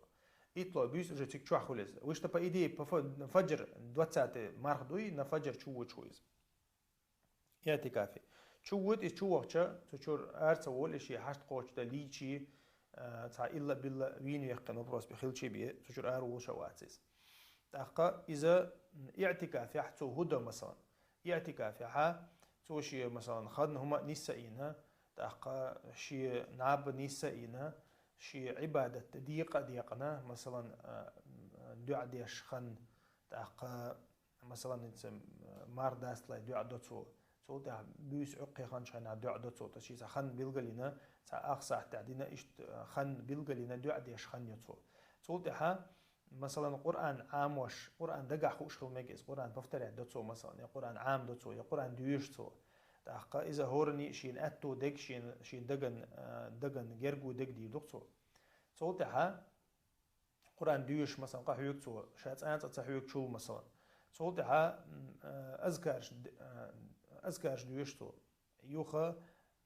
ИтталгӀа буьйса уже цига чохь хуьлу иза. Вуьшта, по идее, по фа-, фаджр двадцатый марха дуй, на фаджр чу вочу иза. ИӀтикафе. Чу вода иза, чу вахча, цу чуьра ара ца волу, и шен хьашт кхочу дан лийчий, а, цхьа илла-билла вийна веккхина вопрос бе хилчий бе, цу чуьра ара волуш а вац иза. ТӀаккха иза, м, иӀтикафехь цо хӀун до, масалан? ИӀтикафехьа цо шен, масалан, хан хӀума а нисса а йина, тӀаккха шен наб нисса а йина, шен Ӏибадат декъа а декъна, масалан, а, м, дуьӀа деш хан, тӀаккха Масалан, хӀинца, м, марха дасталай дуьӀа до цо. Цул тӀаьхьа буьйса Ӏуьйкъе хан чу хенахь дуьӀа до цо. Таса шен цхьа хан билгалйина, цхьа ах сахьт тӀехь дина, иштта, а, хан билгалйина дуьӀа деш хан йо цо. Цул тӀаьхьа, масалан, Къуръан Ӏамош, Къуръан дагахь хууш хила мега иза, Къуръан повторять до цо, масалан, я Къуръан Ӏам до цо, я Къуръан доьшу цо. ТӀаккха иза хӀоранна а шена аьтту дег, шена, шен даган, а, даган герга дег дийр ду-кх цо. Цул тӀаьхьа, Къуръан доьшуш, масалан, къахьоьгу цо, ша цкъа а ца хьоьгучул, масалан. Цул тӀаьхьа, м, а, азкарш д-, а, азкарш доьшу цо. Юха,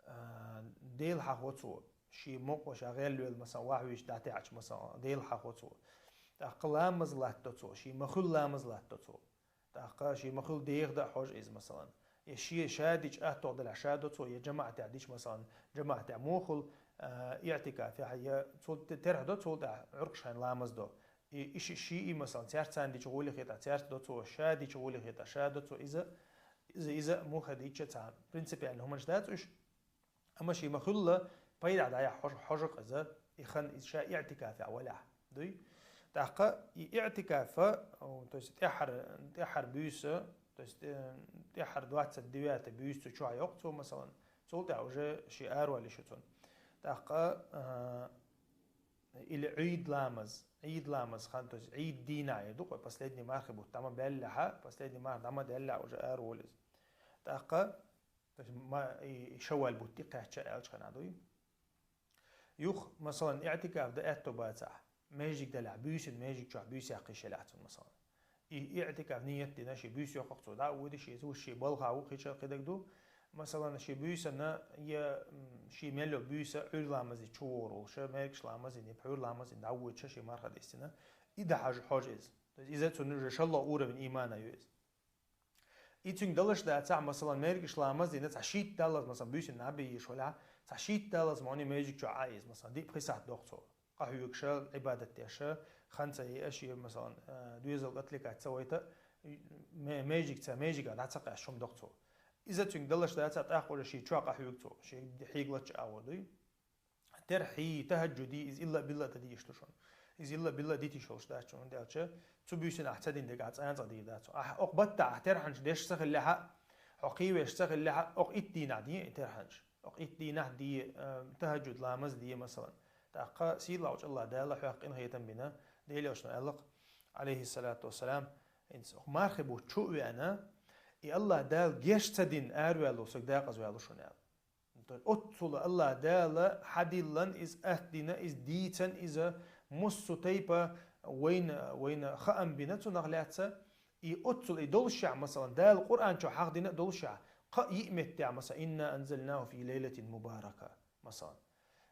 а, Дела хьахо цо, шен мукъа ша гӀелвелла, масалан, вахьвича дӀатаьӀча, масалан, Дела хьахо цо. ТӀаккха ламаз латтадо цо, шен ма-хуьллу ламаз латтадо цо. ТӀаккха шен ма-хуьллу деха дан а хьожу иза, масалан. Я шен ша дича аттох делахь ша до цо, я жамаӀатехь дича, масалан, жамаӀатехь мохула, а, иӀтикафехь, я цул те-, терхьдо, цул тӀаьхьа Ӏуьйкъаш хенахь ламаз до. И, и ши-, шиъ, масалан, цаьрца царна дича гӀоле хетахь, цаьрца до цо, ша дича гӀоле хетахь, ша до цо. Иза, иза, иза муха дича цхьа принципиально хӀуманаш дац уьш. Амма шен ма-хуьллу пайда дӀаяхьа хьожа-, хьожа-кх иза, и хан иза ша иӀтикафехь валахь, дуй? ТӀаккха и иӀтикафа, о, то есть тӀаьххьара, тӀаьххьара буьйса, то есть, э, тӀаьххьара двадцать девятый буьйса цу чохь йоккху цо, масалан, цул тӀаьхьа уже шен аравалийша цунна. ТӀаккха, а, или Ӏийд ламаз, Ӏийд ламаз хан, то есть Ӏийд дийнахь эр ду-кх, последний мархи бутт дӀа ма баьллехьа, последний марха дӀа ма даьллехь уже араволу иза. ТӀаккха То есть ма-, и, и шавваль бутт тӀе кхаьчча аьлча хенахь дуй. Юха, масалан, иӀтикаф дан аьтто бацахь, маьждиг далахь, буьйсанна маьждиг чохь буьйса яккха йиш елахь цунна, масалан. И иӀтикаф ният дина, шен буьйса йоккху-кх цо, дӀа а воьдий, шен, шен балха а ву, кхечу кхидерг ду. Масалан, шен буьйсанна я, м, шен мел йолу буьйса Ӏуьйра ламазе чу вогӀур волуш, маьркӀаж ламазе, я пхьуьйра ламазе дӀа а воьдуш, шен марха дӀа а дисина, и дӀа хьожа, хьожа иза. То есть иза цунна уже шолгӀа уровень иймана ю иза. И цуьнга далаш дацахь, масалан, маьркӀаж ламаз дина, цхьа шийтта даллалц, масалан, буьйсанна Ӏа бе езаш валахь, цхьа шийтта даллалц ма вуьйна маьждиг чу Ӏа еза, масалан, диъ-пхи сахьат доху цо. Къахьоьгуш, Ӏибадат деш, хан ца яйаш, е, масалан, а, доьзалга отвлекать ца вайта, ме-, маьждиг ца, маьждига дӀа ца кхаьчча хӀума доху цо. Иза цуьнга далаш дацахь, тӀаккха уже шен чохь къахьоьгу цо, шен хьегалачу агӀор дуй. Терхьий, тахӀаджуди, иза илла-билла дан дийш ду шуна. Иза илла-билла дитиш йолуш дац шуна, хӀунда аьлча цу буьйсанна ахь ца дина дерг ахь цкъа а цкъа дийр дац. Ахь окху баттахь ахь терхьанаш деш ца хиллехь а, хьо кхийвеш ца хиллехь а, окху итт дийнахь де и терхьанаш. Окху итт дийнахь де, а, тахӀаджуд ламаз де, масалан. ТӀаккха сийлахьчу Аллах Дала хьох къинхетам бина, Делан Элчано аьлла-кх, Ӏалайхиссалату вассалам, хӀинца окху мархи бутт чу а веана, и Аллах Дала геч ца дина араваьлла волу стаг декъаза ваьлла шуна аьлла. Оццула Аллах Дала хьадиллина иза, атта дина иза, дийцина иза, массо тайпа вайна, вайна хаам бина цунах лаьцна, и оццула и долушехь, масалан, Дала Къуръан чохь хьахдина а долушехь, кхаа-йиъ меттехь, масалан, «Инна анзалнаху фи лайлатин мубарака», масалан.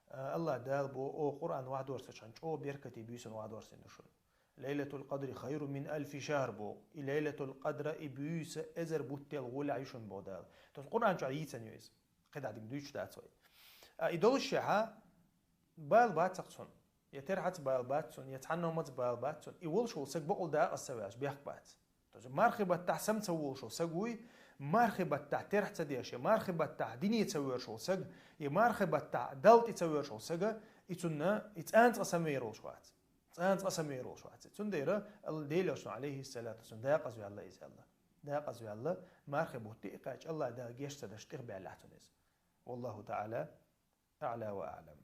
А, Аллах Дала бо, о, Къуръан вахьдорсучхьан чӀогӀа беркате буьйсанна вахьдорсийна ду шуна. «Лайлатул къадри хайру мин алфи шахр», боху. И Лайлатул къадра и буьйса эзар буттел гӀолехь ю шуна, боху Дала. То есть Къуръан чохь йийцина ю иза. КхидӀа дика дуьйцуш дац вай. А, и долушехьа, бала бац-кх цунна. Я терхьаца бала бац цунна, я цхьанна хӀуманца бала бац цунна. И волуш волу саг бакъул дакъаза ца ваьлча, бехк бац. То есть мархи баттахь сама ца волуш волу саг вуй, мархи баттахь терхьа ца деш, я мархи баттахь дине ца воьрзуш волу саг, я мархи баттахь Далла тӀе ца воьрзуш волу сага, и цунна, и цкъа а цкъа самавер волуш вац. Цкъа а цкъа самавер волуш вац. Цундела Ал-, Делан Элчано, Ӏалайхиссалату вассалам, декъаза ваьлла иза аьлла. Декъаза ваьлла, мархи бутт тӀе а кхаьчча, Аллах Дала геч ца деш тӀехбаьллехь цунна иза. Валлаху таӀала аӀла ва аӀлам.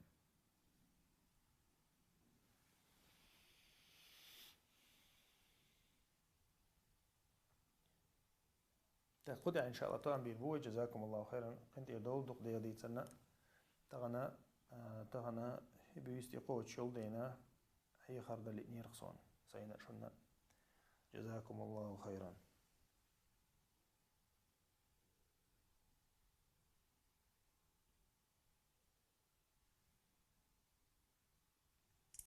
ТӀаккха кху тӀехь, иншааллахӀ, тахана бийр бу вай, джазакумуллаху хайран, кхин тӀера довла дукха Дела дийцарна, тахана, а, тахана и буьйса тӀекхочуш йолу дийна хьехар дан лиънера-кх суна, сайна а, шуна а. Джазакумуллаху хайран.